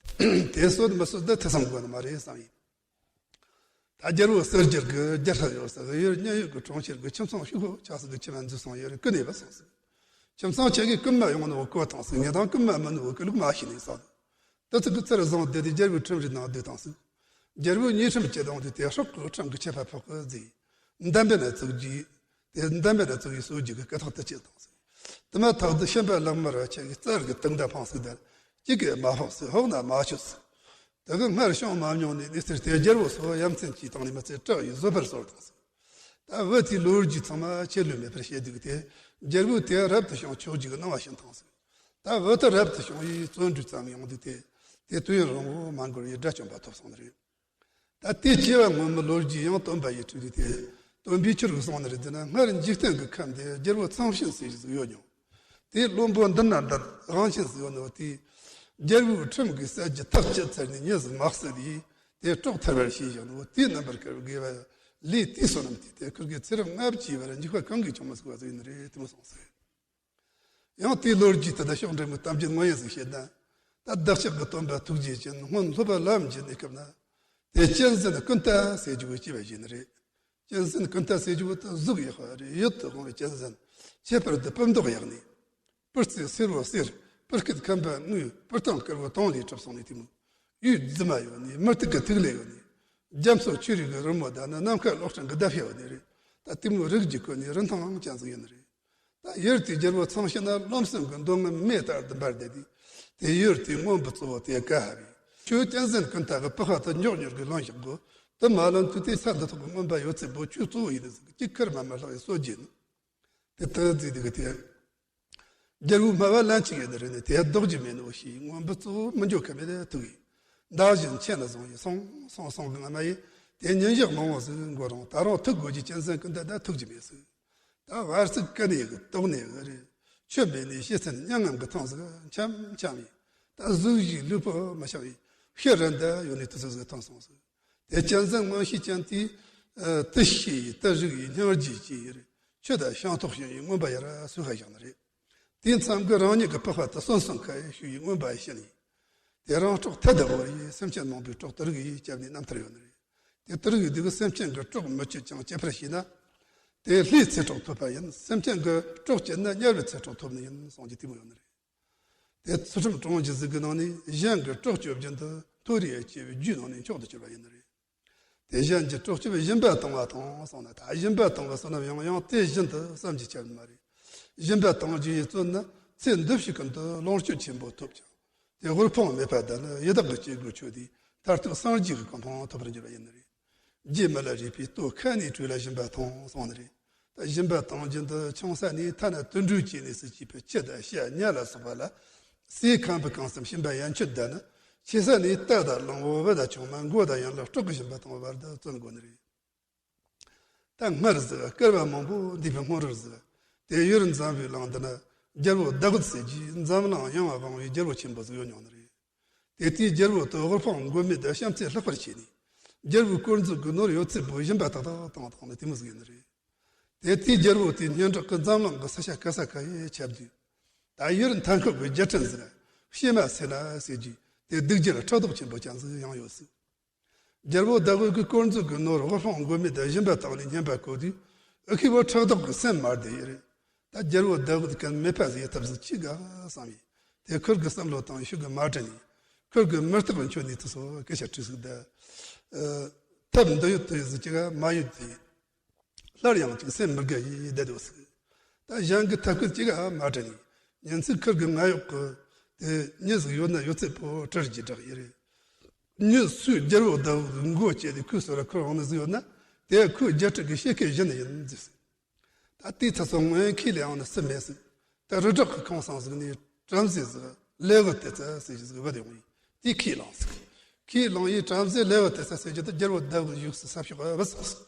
དེ་གསོད་མི་གསོད་ད་ཐེ་ཚོམ་དགོས་ནི་མ་རེད་བསམ་ཡིན། ད་རྒྱལ་པོ་གསལ་རྒྱལ་གི་རྒྱལ་ས་ཡོད་ས་གི་ཡུལ་མཉན་ཡོད་གི་གྲོང་ཁྱེར་གི་ཁྱིམ་ཚང་ཕྱུག་པོ་ཆགས་ས་གི་ཁྱིམ་མ་འཛུལ་སོང་ཡོད་རེད། ཀུན་ནས་བ་སོང་ཟིག། ཁྱིམ་ཚང་ཆེ་གི་རྐུན་མ་ཡོང་ནོ་བོ་གོ་བཏང་ཟིག། ཉེ་དང་རྐུན་མ་མིན་ནོ་བོ་གི་ལུགས་མ་ཤེས་ནས་སོང་། དེ་ཚོ་གི་ཚུར་བཟུང་བསྡད་དེ་རྒྱལ་པོའི་ཁྲིམས་རིག་ནང་བསྡུས་བཏང་ཟིག། རྒྱལ་པོའི་ཉེས་ཁྲིམས་བཅད་བཏང་དུས་དེ་སྲོག་གི་ཁྲིམས་ཀྱི་ཆད་པ་ཕོག་གི་ཟིག། འདམ་པའི་ནང་བཙུགས་རྒྱུ། དེ་འདམ་པའི་ནང་བཙུགས་ཡི་གསོད་རྒྱུ་གི་སྐད་ཐོག་དེ་བཅད་བཏང་ཟིག། དེ་མ་ཐག་ཏུ་ཤན་པ་ལག་དམར་བ་ཆེ་གི་རྩར་གི་དུག་མདའ་འཕངས་ཟིག། དེར་གཅིག་གིས་མ་ཕོག་ཟིག། ཕོག་ན་མ་ཆོད་ཟིག། དེ་གི་སྔར་བྱུང་མ་མྱོང་ནས་གནས་ཚུལ་དེ་རྒྱལ་པོ་སོགས་ཡ་མཚན་གྱིས་བཏང་ནས་མི་ཚེ་སྐྲག་ཡི་བཟོད་པར་གསོལ་བཏང་ཟིག། ད་བུ་དེའི་ལོ་རྒྱུས་ཚང་མ་ཆད་ལུས་མེད་པར་བཤད་དུས་དེ་རྒྱལ་པོ་དེ་རབ་ཏུ་བྱུང་ཆོག་རྒྱུ་གི་གནང་བ་བྱིན་བཏང་ཟིག། ད་བུ་དེ་རབ་ཏུ་བྱུང་ཡི་བརྩོན་འགྲུས་ཙམ་ཡོང་དུས་དེ་དེ་དུས་ཡུན་རིང་བོ་མ་འགོར་བའི་དགྲ་བཅོམ་པ་ཐོབ་སོང་ནི་རེད། ད་དེ་སྐྱེ་བ་སྔོན་མའི་ལོ་རྒྱུས་ཡང་སྟོན་པ་ཡི་ཁྲིད་དེ་སྟོན་པའི་ཆོས་ལུགས་སོང་ནི་རེད། དེ་ན་སྔར་འཇིག་རྟེན་གྱི་ཁམས་དེ་རྒྱལ་པོ་ཚངས་ཞིན་ཟེར་ཞིག་ཡོད་མྱོང་། དེའི་བློན་པོ་འདི་ན་འདི་དབང་ཆེན་ཟེར་ཡོད་ནོ་དེས་རྒྱལ་པོའི་ཁྲིམས་ཀྱི་གསལ་རྒྱུ་ཐག་བཅད་ཚར་ནས་ཉེས་སུ་མ་བསད་དེ་དེ་གྲོགས་ཐར་བར་བྱས་བཞག་ནོ། དེའི་རྣམ་པར་དཀར་བའི་དགེ་བ་ལས་དེའི་བསོད་ནམས་དེ་དེ་ཁུར་གི་ཚེ་རབས་ལྔ་བཅུའི་བར་འཇིགས་པ་གང་གིས་ཀྱང་མི་ཚུགས་པ་ཟིག་ཡིན་ནི་རེད། དེ་མོ་སོང་ཟེར། ཡང་དེའི་ལོ་རྒྱུས་དེ་དག་ཕྱོགས་འགྲེལ་མི་གཏམ་རྒྱུད་ངོ་ཡིན་ཟིག་བཤད་ན། ད་བདག་ཅག་གི་སྟོན་པ་ཐུགས་རྗེ་ཅན་སྔོན་སློབ་པ་ལམ་གྱི་གནས་སྐབས་ན། དེ་གཅན་གཟན་ཀུན་ཏ་ཟེར་རྒྱུ་བོ་སྐྱེས་པ་ཞིག་ནི་རེད། གཅན་གཟན་ཀུན་ཏ་ཟེར་རྒྱུ་བོ་དེ་གཟུགས་ཡག་པ་རེད། ཡིད་དུ་འོང་བའི་གཅན་གཟན། ཁྱད་པར་དུ་སྤུ་མདོག་ཡག་ནི། སྤུ་རྩེ་སེར་བོ་སེར། སྤུ་སྐེད་ཁམ་པ་དངུལ། སྤུ་སྟེང་དཀར་བོ་དུང་ལས་གྲུབ་སོང་ནི་དེ་མོ། གཡུ་རྫི་མ་ཡོད་ནི། མུ་ཏིག་གི་ཐིག་ལེ་ཡོད་ནི། རྒྱ་མཚོ་ཆུ་རིས་ཀྱི་རི་མོ་དང་ནི་ནམ་མཁའ་གློག་ཕྲེང་གི་འདབ་བྱེད་ཡོད་ནི་རེད། ད་དེ་མོ་རིགས་ཀྱི་ཀུན་ནི་རིན་ཐང་ཅན་ཟིག་ཡིན་ནི་རེད། ད་ཡུལ་དེའི་རྒྱལ་པོ་ཚངས་ཞིན་ན་རློམ་སེམས་ཀྱི་མདོ་སྔགས་མེ་ལྟར་དུ་འབར་བསྡད་དེ། དེ་ཡུལ་དེའི་མགོན་པོ་གཙོ་བོ་དེ་ཀ་ཧ་བས། ཁྱོད་གཅན་གཟན་ཀུན་ཏ་གི་པགས་ཁ་དེ་མགྱོགས་མྱུར་གྱིས་ལོན་བཞག་དགོས། དེ་མ་ལོན་དུས་དེ་ས་འདི་ཐོག་གི་མུན་པ་ཡོད་ཚད་པོ་ཁྱོད་གཙོ་བོ་ཡིན་ནི་ཟིག་གཅིག་ཁར་མ་མ་ལྷག་ཡི་གསོད་རྒྱུ་ཡིན། དེ་ལྟར་བརྩིས་དེ་གི་དེ། རྒྱལ་པོའི་སྨྲ་བ་ལན་གཅིག་ཡོད་ནི་རེད་ནི་དེ་ལྡོག་རྒྱུ་མེད་ནོ་ཞེས་མགོན་པོ་གཙོ་བོ་མི་འགྱོ་ཁ་མེད་ལ་ཐུག་ཡིན། མདའ་གཞན་ཁྱེར་ནས་བཟུང་ཡིན་སོང་སོང་སོང་གི་སྔ་མ་ཡིན། དེ་ཉིན་ཞག་མང་བོ་ཟིག་འགོར་རུང་ད་རུང་ཐུག་དགོས་ཀྱི་གཅན་གཟན་ཀུན་ཏ་ད་ཐུག་རྒྱུ་མེད་ཟིག། ད་བར་སྲིད་ཀི་ནས་གི་དོག་ནས་གི་རེད། ཆོས་མེད་ནས་ཤེས་ཚན་མྱ་ངམ་གི་ཐང་ཟིག་འཆམ་འཆམ་ཡིན། ད་གཟུགས་གཞི་ལུས་པོ་མི་ཤང་ཡིན། ཤི་རན་ད་ཡོད་ནས་དུ་ཟིག་ཟིག་ཐང་སོང་ཟིག། དེ་གཅན་གཟན་མངོན་ཤེས་ཅན་དེས་ཨ་དེ་ཤེས་ཡི་དེ་རིག་ཡི་སྙིང་རྗེ་སྐྱེས་ཡི་རེད། ཆོས་དང་ཤིང་ཐོག་ཤིང་ཡི་མངོན་པ་ཡར་སུ་ཧ་བཞག་ནི་རེད། དེའི་མཚམས་ཀྱི་རང་ཉིད་ཀྱི་པགས་པ་དེ་གསོན་གསོན་ཁ་ཡི་ཤུ་ཡི་མངོན་པ་ཡི་ཤེས་ནི། དེ་རང་སྲོག་ཐལ་དུ་བོར་ཡི་སེམས་ཅན་མང་པོའི་སྲོག་དེ་རིག་ཡི་བསྐྱབས་ནས་རྣམ་ཐར་ཡོད་ནི་རེད། དེ་དེ་རིག་ཡི་དེ་གི་སེམས་ཅན་གྱི་སྲོག་མི་གཅོད་ཅིང་གཅོད་པར་བྱས་ན། དེ་ལྷའི་ཚེ་སྲོག་ཐོབ་པ་ཡིན། སེམས་ཅན་གྱི་སྲོག་བཅད་ན་དམྱལ་བའི་ཚེ་སྲོག་ཐོབ་ནི་ཡིན་གསུངས་རྒྱུ་དེ་མོ་ཡོད་ནི་རེད། དེ་ཚུལ་ཁྲིམས་དྲུང་བཞི་ཟིག་གི་ནང་ནས་གཞན་གྱི་སྲོག་གཅོད་བཞིན་དུ་མཐོ་རིས་སྐྱེ་བའི་རྒྱུའི་ནང་ནས་མཆོག་ཏུ་གྱུར་པ་ཡིན་ནི་རེད། དེ་གཞན་གྱི་སྲོག་གཅོད་པའི་སྦྱིན་པ་བཏང་བ་དང་གསུངས་ན། ད་སྦྱིན་པ་བཏང་བ་བསོད་ནམས་ཡང་ཡང་དེ་བཞིན་དུ་བསམ་གྱིས་ཁྱབ་ནི་མ་རེད། སྦྱིན་པ་བཏང་རྒྱུ་ཡིས་བརྩོན་ན་ཚེ་འདི་ཕྱི་ཀུན་ཏུ་ལོངས་སྤྱོད་ཆེན་པོ་ཐོབ་ཀྱང་། དེ་དབུལ་ཕོངས་མེད་པ་དང་ནི་ཡི་དྭགས་ཀྱི་སྐྱེ་དགུའི་ཆོས་དེས་མཐར་ཐུག་སངས་རྒྱས་ཀྱི་གོ་འཕང་ཐོབ་པར་འགྱུར་བ་ཡིན་ནི་རེད། རྗེ་མི་ལ་རས་པས་ལྟོ་ཁ་ནས་བྲོས་ལ་སྦྱིན་པ་ཐོངས་གསུངས་ནི་རེད། ད་སྦྱིན་པ་བཏང་རྒྱུ་འདི་ཆུང་ས་ནས་ཐ་ན་དུད་འགྲོའི་སྐྱེ་གནས་སུ་སྐྱེས་པའི་ཁྱི་དང་བྱ་ཉ་ལ་སོགས་པ་ལ་ཟས་ཁམ་བུ་གང་བསམ་སྦྱིན་པ་ཡན་ཆོད་བཏང་ན། ཆེ་ས་ནས་རྟ་དང་གླང་པོ་བུ་དང་ཆུང་མ་མགོ་དང་ཡན་ལག་སྲོག་གི་སྦྱིན་པ་བཏང་བར་དུ་བརྩོན་དགོས་ནི་རེད། ད་སྔར་ཟིག་བསྐལ་པ་མང་པོ་འདས་པའི་སྔོན་རོལ་ཟིག། དེ་ཡུལ་འཛམ་བུའི་གླིང་འདི་ན་རྒྱལ་པོ་ཟླ་འོད་ཟེར་གྱི་འཛམ་གླིང་ཡངས་པ་དབང་བའི་རྒྱལ་པོ་ཆེན་པོ་ཟིག་ཡོད་མྱོང་ནི་རེད། དེ་དུས་རྒྱལ་པོ་དེ་དབུལ་ཕོངས་མགོན་མེད་དུ་བྱམས་བརྩེས་ལྷག་པར་བྱས་ནས། རྒྱལ་པོའི་དཀོར་མཛོད་ཀྱི་ནོར་ཡོད་ཚད་པོ་སྦྱིན་པ་ཏག་ཏག་བཏང་བཏང་ནས་དེ་མོ་ཟིག་ཡིན་ནི་རེད། དེ་དུས་རྒྱལ་པོ་དེའི་སྙན་གྲགས་ཀྱིས་འཛམ་གླིང་གི་ས་ཆ་ག་ས་ག་ཡི་ཁྱབ་དུས། ད་ཡུལ་མཐའ་འཁོབ་ཀྱི་རྒྱལ་ཕྲན་ཟིག་ལ་བྱེ་མ་སེ་ན་ཟེར་རྒྱུ་དེ་སྡིག་སྦྱོར་ཕྲག་དོག་ཆེན་པོ་ཅན་ཟིག་ཡང་ཡོད་སྲིད། རྒྱལ་པོ་ཟླ་འོད་ཀྱི་དཀོར་མཛོད་ཀྱི་ནོར་དབུལ་ཕོངས་མགོན་མེད་དུ་སྦྱིན་པ་བཏང་ནས་སྙན་པ་གོ་དུས། ཨ་ཁུ་བོ་ཕྲག་དོག་གི་སེམས་མར་བདེ་ཡི་རེད། ད་རྒྱལ་པོ་ཟླ་འོད་ཀྱིས་མེད་པ་ཟིག་ཡི་ཐབས་ཟིག་ཅི་དགའ་བསམ་ཡི། དེ་ཁུར་གི་བསམ་བློ་བཏང་ཤུགས་ཀྱིས་མ་དྲན་ནས། ཁུར་གི་མི་རྟག་པའི་ཆོས་ནས་དུ་སོ་སྐད་ཆ་དྲིས་ཟིག་ད། ཨ། ཐབས་འདི་ཡོད་དུ་ཡོད་ཟིག་ཅི་ག་མ་ཡོད་དེ། སླར་ཡང་ཅིག་སེམས་མི་དགའ་ཡི་བསྡད་འདུག་ཟིག། ད་གཞན་གྱི་ཐབས་ཁུར་ཅི་ག་མ་དྲན་ནས། ཉིན་ཚིག་ཁུར་གི་ང་ཡོག་གི། དེ་མྱི་ཟིག་ཡོད་ན་ཡོད་ཚད་པོ་གྲིར་གྱིས་བསྒྲགས་ཡི་རེད། མྱི་སུས་རྒྱལ་པོ་ཟླ་འོད་མགོ་བཅད་དེ་ཁོའི་སོ་ར་ཁུར་འོང་ནི་ཟིག་ཡོད་ན། དེ་ཁོའི་རྒྱལ་ཁྲི་གི་ཤེས་ཁེ་བཞིན་ཡིན་ཟིག། ད་དེའི་ཚེ་སོ་སྔོན་ཁས་ལེན་ཡང་ནི་སུ་མེད་ཟིག། ད་རི་བྲག་གི་ཁང་བཟང་ཟིག་ནས་བྲམ་ཟེ་ཟིག་ལེ་གི་ཏེ་ཙ་ཟེར་གྱི་ཟིག་བུད་ཡོང་ཡིན། དེ་ཁས་བླངས་ཟིག་ཁས་བླངས་ཡིས་བྲམ་ཟེ་ལེ་ཝི་ཏི་ས་ཟེར་རྒྱུ་དེ་རྒྱལ་པོ་ཟླ་བོའི་བཞུགས་སའི་ས་ཕྱོགས་བུད་སོང་ཟིག་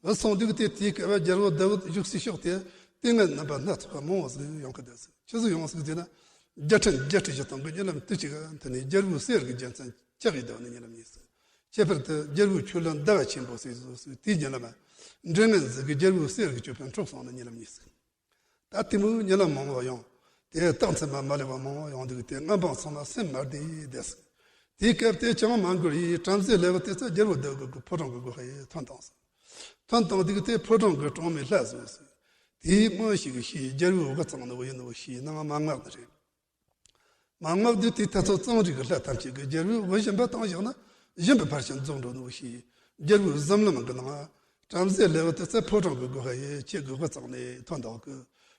བུད་སོང་དུས་དེ་དེའི་སྐབས་རྒྱལ་པོ་ཟླ་བོའི་བཞུགས་སའི་ཕྱོགས་དེ་ལྟས་ངན་རྣམ་པ་སྣ་ཚོགས་པ་མང་བོ་ཟིག་ཡོང་གི་འདུག་ཟིག་ཆི་ཟིག་ཡོང་ཟིག་ཟེར་ན། རྒྱལ་ཕྲན་བརྒྱད་ཁྲི་བཞི་སྟོང་གི་གཉིད་ལམ་དུས་གཅིག་ག་མཐུད་ནས་རྒྱལ་པོའི་གསེར་གྱི་རྒྱལ་མཚན་འཕྱག་གི་བསྡད་ནས་གཉིད་ལམ་གཉིད་ཟིག་ཁྱད་པར་དུ་རྒྱལ་པོའི་ཆོས་བློན་ཟླ་བ་ཆེན་པོ་ཟེར་ཟིག་དེའི་གཉིད་ལམ། འདྲེ་ངན་ཟིག་གིས་རྒྱལ་པོའི་གསེར་གྱི་ཅོད་པན་འཕྲོག་སོང་ནས་གཉིད་ལམ་གཉིད་ཟིག་ད་དེ་མོའི་གཉིད་ལམ་མང་བོ་ཡོང་། དེ་རྟགས་མཚན་མ་མ་ལེགས་པ་མང་བོ་ཡོང་དུས་དེ་མངའ་འབངས་ཚང་མ་སེམས་མ་བདེ་བསྡད་ཟིག་དེའི་སྐབས་དེ་ཅང་མ་འགོར་ཡིས་བྲམ་ཟེ་ལེ་ཝི་ཏི་ས་རྒྱལ་པོ་ཟླ་བོ་གི་ཕོ་བྲང་གི་སྒོ་ཁ་ཡི་ཐོན་བཏང་ཟིག་ཐོན་བཏང་དུས་དེ་ཕོ་བྲང་གི་གྲོང་མི་ལྷ་བཟོས་ཟིག་དེའི་སྔོན་ཞིག་གི་ཤེས་རྒྱལ་པོའི་དབུ་གཙང་ནི་བོ་ཡིན་ནོ་ཤེས་ནང་མ་མངགས་ནི་རེད། མ་མངགས་དུས་དེའི་ཐ་ཚོ་གཙང་རིགས་ཀྱི་ལྷ་ཐམས་ཅད་ཀྱིས་རྒྱལ་པོའི་དབུ་བཞིན་པ་བཏང་བཞག་ན་བཞིན་པའི་ཕར་ཕྱིན་རྫོགས་འགྲོ་ནོ་ཤེས། རྒྱལ་པོའི་གཟིམ་ལམ་གྱི་ནང་བྲམ་ཟེ་ལེ་ཝི་ཏི་ས་ཕོ་བྲང་གི་སྒོ་ཁ་ཡི་ཁྱེད་ཀྱི་དབུ་གཙང་ནས་ཐོན་འདུག་གི་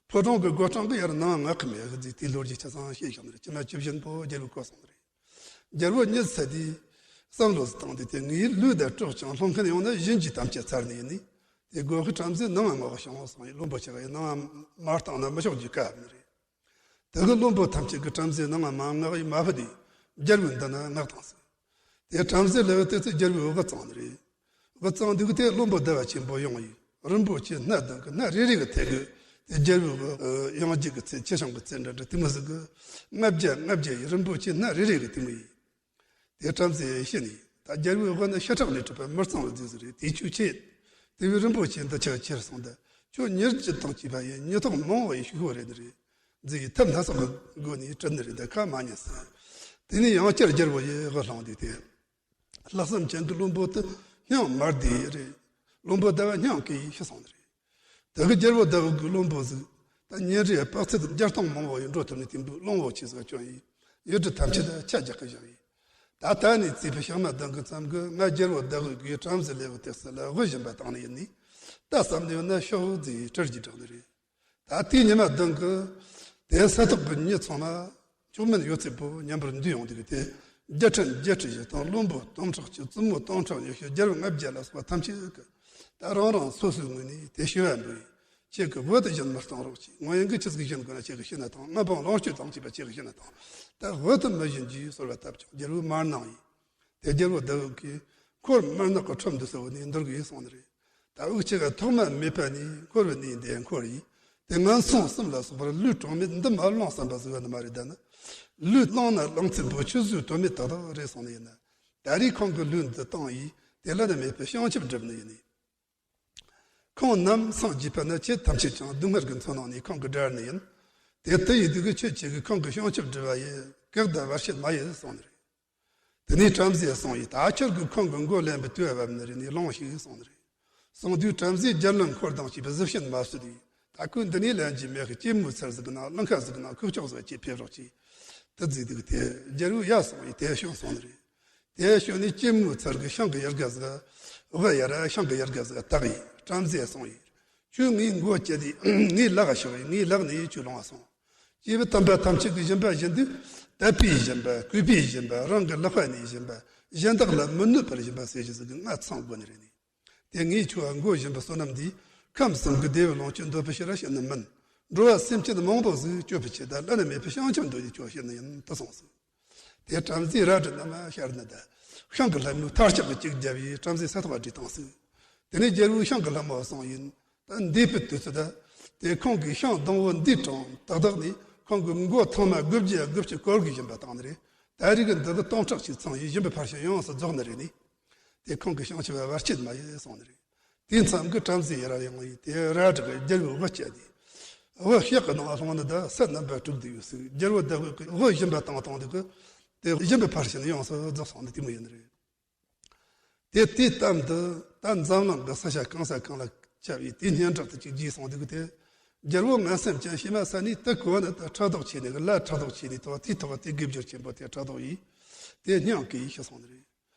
ཕོ་བྲང་གི་སྒོ་འཕྲང་གི་ཡར་ནང་མངགས་ཀྱི་མེད་གི་ཟེར་དེའི་ལོ་རྒྱུས་ཆ་ཚང་བཤད་བཞག་ནི་རེད། ཕྱི་མ་བཅུ་བཞི་པོ་རྒྱལ་པོའི་སྐུ་སོང་ནི་རེད། རྒྱལ་པོ་གཉིད་སད་དུས་བསམ་བློ་བཏང་དུས་དེ་ངའི་ལུས་འདི་དཀྲོགས་ཀྱང་སློང་མཁན་ཡོང་ན་གཞན་གྱིས་ཐམས་ཅད་ཚར་ནི་ཡིན་ནི། དེ་སྒོ་ཁའི་བྲམ་ཟེ་ནང་ང་མངགས་བྱུང་སོང་ཡིན། བློན་པོ་ཆེ་གིས་ནང་ང་མ་བཏང་ན་མི་ཆོག་རྒྱུ་བཀའ་ནི་རེད། དེ་གི་བློན་པོ་ཐམས་ཅད་ཀྱིས་བྲམ་ཟེ་ནང་ང་མ་མངགས་ཡིན་མ་ཕུད་དེ་རྒྱལ་པོའི་མདུན་ན་མངགས་བཏང་ཟིག་དེ་བྲམ་ཟེ་ལེ་ཝི་ཏི་ས་རྒྱལ་པོའི་དབུ་གཙང་ནི་རེད། དབུ་གཙང་དུས་དེ་བློན་པོ་ཟླ་བ་ཆེན་པོ་ཡོང་ཡིན། རིན་པོ་ཆེ་སྣ་བདུན་གྱི་སྣ་རེ་རེ་གི་ཐད་ཀྱི་དེ་རྒྱལ་པོའི་ཡང་རྒྱུད་ཀྱི་ཚེ་ཆེ་ཆུང་གི་ཚད་འདྲ་འདྲ་དེ་མོ་ཟིག་གི་ལྔ་བརྒྱ་ལྔ་བརྒྱ་ཡི་རིན་པོ་ཆེ་སྣ་རེ་རེ་གི་དེ་མོ་ཡིན། དེ་བྲམ་ཟེ་ཡིས་ཤི་ནས་ད་རྒྱལ་པོའི་དབུ་ནི་ཤ་ཁྲག་ལས་གྲུབ་པ་མི་གཙང་བའི་རྫས་ཟིག་རེད། དེ་ཆོས་ཆེ། དེ་བས་རིན་པོ་ཆེ་འདི་ཆག་ཁྱེར་སོང་ད་ཁྱོད་མྱུར་གྱིས་བཏང་བྱས་པ་ཡིན། མྱི་ཐོག་མང་བོ་ཡིས་ཤི་ཁོ་རེད་ནི་རེད། ཟེར་ཡིས་ཐབས་སྣ་ཚོགས་ཀྱི་སྒོ་ནས་དྲིས་ནི་རེད། ད་ཁ་མ་ཉན་ཟིག་དེ་ནས་ཡང་བསྐྱར་རྒྱལ་པོ་ཡི་དབུ་བླངས་དུས་དེ། ལྷག་བསམ་ཅན་གྱི་བློན་པོ་དེ་སྙིང་མ་བདེ་རེད། བློན་པོ་ཟླ་བ་སྙིང་གི་ཤི་སོང་ནི་རེད། དེ་གི་རྒྱལ་པོ་ཟླ་བོ་གི་བློན་པོ་ཟིག་ད་ཉིན་རེའི་དཔག་ཚད་བརྒྱ་སྟོང་མང་བོ་ཡི་འགྲོ་ཐུབ་ནི་དེ་འབུ་གླང་བོ་ཆེ་ཟིག་བསྐྱོན་ཡིས་ཡུལ་གྲུ་ཐམས་ཅད་ཆ་རྒྱག་གི་བཞག་ཡིས། ད་ལྟ་ནས་བརྩིས་པའི་ཞག་མ་བདུན་གི་མཚམས་གི་ང་རྒྱལ་པོ་ཟླ་བོ་གིས་བྲམ་ཟེ་ལེ་ཝི་ཏི་ས་ལ་དབུ་བཞིན་པ་བཏང་ནི་ཡིན་ནི། ད་བསམ་ནི་ཡོད་ན་ཤོག་ཟེར་ཡིས་གྲི་རྒྱུགས་དྲངས་ནི་རེད། ད་དེའི་ཉི་མ་བདུན་གི་དེ་ས་ཐོག་གི་མྱི་ཚང་མ་མཆོག་དམན་ཡོད་ཚད་པོ་མཉམ་པར་འདུས་ཡོང་དུས་དེ་རྒྱལ་ཕྲན་བརྒྱད་ཁྲི་བཞི་སྟོང་། བློན་པོ་སྟོང་ཕྲག་གཅིག་བཙུན་མོ་སྟོང་ཕྲག་ཉི་ཤུ། རྒྱལ་པོ་ལྔ་བརྒྱ་ལ་སོགས་པ་ཐམས་ཅད་ཀྱིས་ད་རང་རང་སོ་སོའི་ངོས་ནས་དེ་ཞུ་བ་འབུལ་ཡིས། ཁྱེད་ཀྱིས་བོད་དུ་བཞིན་མི་གཏོང་རོགས་གྱིས། ངོ་ཡིན་གྱི་ཆི་ཟིག་བཞིན་དགོས་ན་ཁྱེད་ཀྱིས་ཤི་ན་ཐང་། མི་འབངས་ལོངས་སྤྱོད་དང་བཅས་པ་ཁྱེད་ཀྱིས་ཤི་ན་ཐང་། ད་བོད་དུ་མི་བཞིན་གྱིས་གསོལ་བ་བཏབ་ཀྱང་རྒྱལ་པོས་མ་གནང་ཡིས། དེ་རྒྱལ་པོ་ཟླ་བོ་གིས་འཁོར་མུན་ནག་གི་ཁྲོད་འདུག་ཟེར་བ་ནས་འདུལ་དགོས་གསུངས་ནི་རེད། ད་འུ་ཅག་ག་ཐོག་མ་མེད་པ་ནས་འཁོར་བའི་གནས་འདིར་འཁོར་ཡིས། དེ་ངན་སོང་གསུམ་ལ་སོགས་པར་ལུས་གྲངས་མེད་འདི་མ་བླངས་བསམ་པ་ཟིག་ཡོད་ནི་མ་རེད། ད་ནི་ལུས་བླངས་ན་བླངས་ཚད་པོ་ཆུད་ཟོས་དོན་མེད་ཏག་ཏག་རེད་གསུངས་ནི་ཡིན། ད་རེས་ཁོང་གིས་ལུས་འདི་བཏང་ཡིས་དེ་བླ་ན་མེད་པའི་བྱང་ཆུབ་བསྒྲུབས་ནི་ཡིན། ཁོང་ནམ་སངས་རྒྱས་པ་ན་ཁྱེད་ཐམས་ཅད་ཀྱང་སྡུག་བསྔལ་གྱི་མཚོ་ནང་ནས་ཁོང་གིས་བསྒྲལ་ནི་ཡིན། དེ་ལྟ་ཡིན་དུས་ཀྱི་ཁྱེད་ཅག་གིས་ཁོང་གི་བྱང་ཆུབ་སྒྲུབ་པ་ཡི་གེགས་དང་བར་ཆད་མ་ཡིན་གསུངས་ནི་རེད། དེ་ནས་བྲམ་ཟེ་གསུངས་ཡིས། ད་ཁྱོད་ཀྱིས་ཁོང་གི་མགོ་ལེན་པའི་དུས་བབ་ནི་རེད། ནས་ལོངས་ཤིག་གསུངས་ནི་རེད། གསུངས་དུས་བྲམ་ཟེས་རྒྱལ་བློན་འཁོར་དང་བཅས་པའི་གཟི་བྱིན་མ་བསུ་དུས། ད་ཁོས་འདི་ནས་ལེན་རྒྱུ་མེད་གི་སྐྱེད་མོས་ཚལ་ཟིག་གི་ནང་ལང་ཁ་ཟིག་གི་ནང་ཁུག་ཀྱོག་ཟིག་ཅིག་ཕེབས་རོགས་གྱིས། དེ་ཟིག་དུས་དེ་རྒྱལ་པོས་ཡ་གསུངས་ཡིས། དེ་བྱུང་གསུངས་ནི་རེད། དེ་བྱུང་ནས་སྐྱེད་མོས་ཚལ་གྱི་ཤིང་གི་ཡལ་ག་ཟིག་དབུ་ཡར་ཤིང་གི་ཡལ་ག་ཟིག་བཏགས་ཡིས། བྲམ་ཟེས་གསུངས་ཡིས། ཁྱོད་ངའི་མགོ་བཅད་དེ་ངའི་ལག་ཕྱོགས་ཡིས། ངའི་ལག་ནས་ཁྱོད་ལོངས་སོང་། སྐྱེས་བུ་དམ་པ་ཐམས་ཅད་ཀྱི་སྦྱིན་པ་བྱིན་དུས་དད་པའི་སྦྱིན་པ། གུས་པའི་སྦྱིན་པ། རང་གི་ལག་པ་ནས་སྦྱིན་པ། གཞན་དག་ལ་མི་གནོད་པར་སྦྱིན་པ་ཟེར་རྒྱུ་ཟིག་གི་ལྔ་ཚང་དགོས་ནི་རེད་ནི། དེ་ངས་ཁྱོད་མགོ་སྦྱིན་པའི་བསོད་ནམས་འདིས་ཁམས་གསུམ་གྱི་བདེ་བའི་ལོངས་སྤྱོད་འདོད་པའི་ཕྱིར་བྱིན་ནི་མིན། འགྲོ་བ་སེམས་ཅན་མང་པོ་ཟིག་སྐྱོབ་པའི་ཆེད་དུ་བླ་ན་མེད་པའི་བྱང་ཆུབ་འདོད་ནས་ཁྱོད་བྱིན་ནི་ཡིན་དུ་གསུངས་སོ། དེ་བྲམ་ཟེས་རལ་གྲི་རྣམས་ཤར་ནི་དང་ཤིང་གི་ལྷ་མོའི་མཐའ་ལྕགས་ཀྱིས་གཅིག་བརྒྱབ་ཡིས་བྲམ་ཟེ་ས་ཐོག་བསྒྲིལ་བཏང་ཟིག་དེ་ནས་རྒྱལ་པོས་ཤིང་གི་ལྷ་མོ་གསུངས་ཡིན། ད་འདས་པའི་དུས་ཚོད་ད་དེ་ཁོང་གིས་ཤིང་སྡོང་བོ་འདིའི་གྲངས་ཏག་ཏག་ནས་ཁོང་གི་མགོ་ཐེངས་མ་དགུ་བརྒྱ་དགུ་བཅུ་སྐོར་གྱིས་སྦྱིན་པ་བཏང་ནི་རེད། ད་རེས་ཀྱི་འདི་གི་སྟོང་ཕྲག་གཅིག་ཚང་ཡིས་སྦྱིན་པའི་ཕར་ཕྱིན་ཡོངས་སུ་རྫོགས་ནི་རེད་ནི། དེ་ཁོང་གི་བྱང་ཆུབ་པ་བར་ཆད་མ་ཡིན་གསུངས་ནི་རེད། དེ་མཚམས་ཀྱི་བྲམ་ཟེ་ཡར་ཡོང་ཡིས་དེ་རལ་གྲི་གིས་རྒྱལ་པོའི་དབུ་བཅད་དེ། དབུ་ལྕགས་ཀྱི་ནང་ལྷུང་ནི་ད་ས་རྣམ་པར་དཀྲུགས་ཏེ་ཡོད་ཟིག་རྒྱལ་པོ་ཟླ་བོ་གིས་དབུ་སྦྱིན་པ་བཏང་བཏང་དུས་ཀྱི་དེ་སྦྱིན་པའི་ཕར་ཕྱིན་ཡོངས་སུ་རྫོགས་སོང་ནི་དེ་མོ་ཡིན་ནི་རེད། དེ་དུས་གཏམ་འདི་ད་འཛམ་གླིང་གི་ས་ཆ་གང་ས་གང་ལ་ཁྱབ་ཡིས་དེ་སྙན་གྲགས་དེ་གཅིག་རྒྱས་སོང་དུས་ཀྱི་དེ། རྒྱལ་པོ་ངན་སེམས་ཅན་ཕྱི་མ་ས་ནས་དེ་གོ་ནི་ད་ཕྲག་དོག་ཆེ་ནི་གི་ལ་ཕྲག་དོག་ཆེ་ནི་ཐོག་དེའི་ཐོག་དེ་དགེ་སྦྱོར་ཆེན་པོ་དེ་ཕྲག་དོག་ཡིས་དེ་སྙིང་གི་ཡིས་ཤི་སོང་ནི་རེད།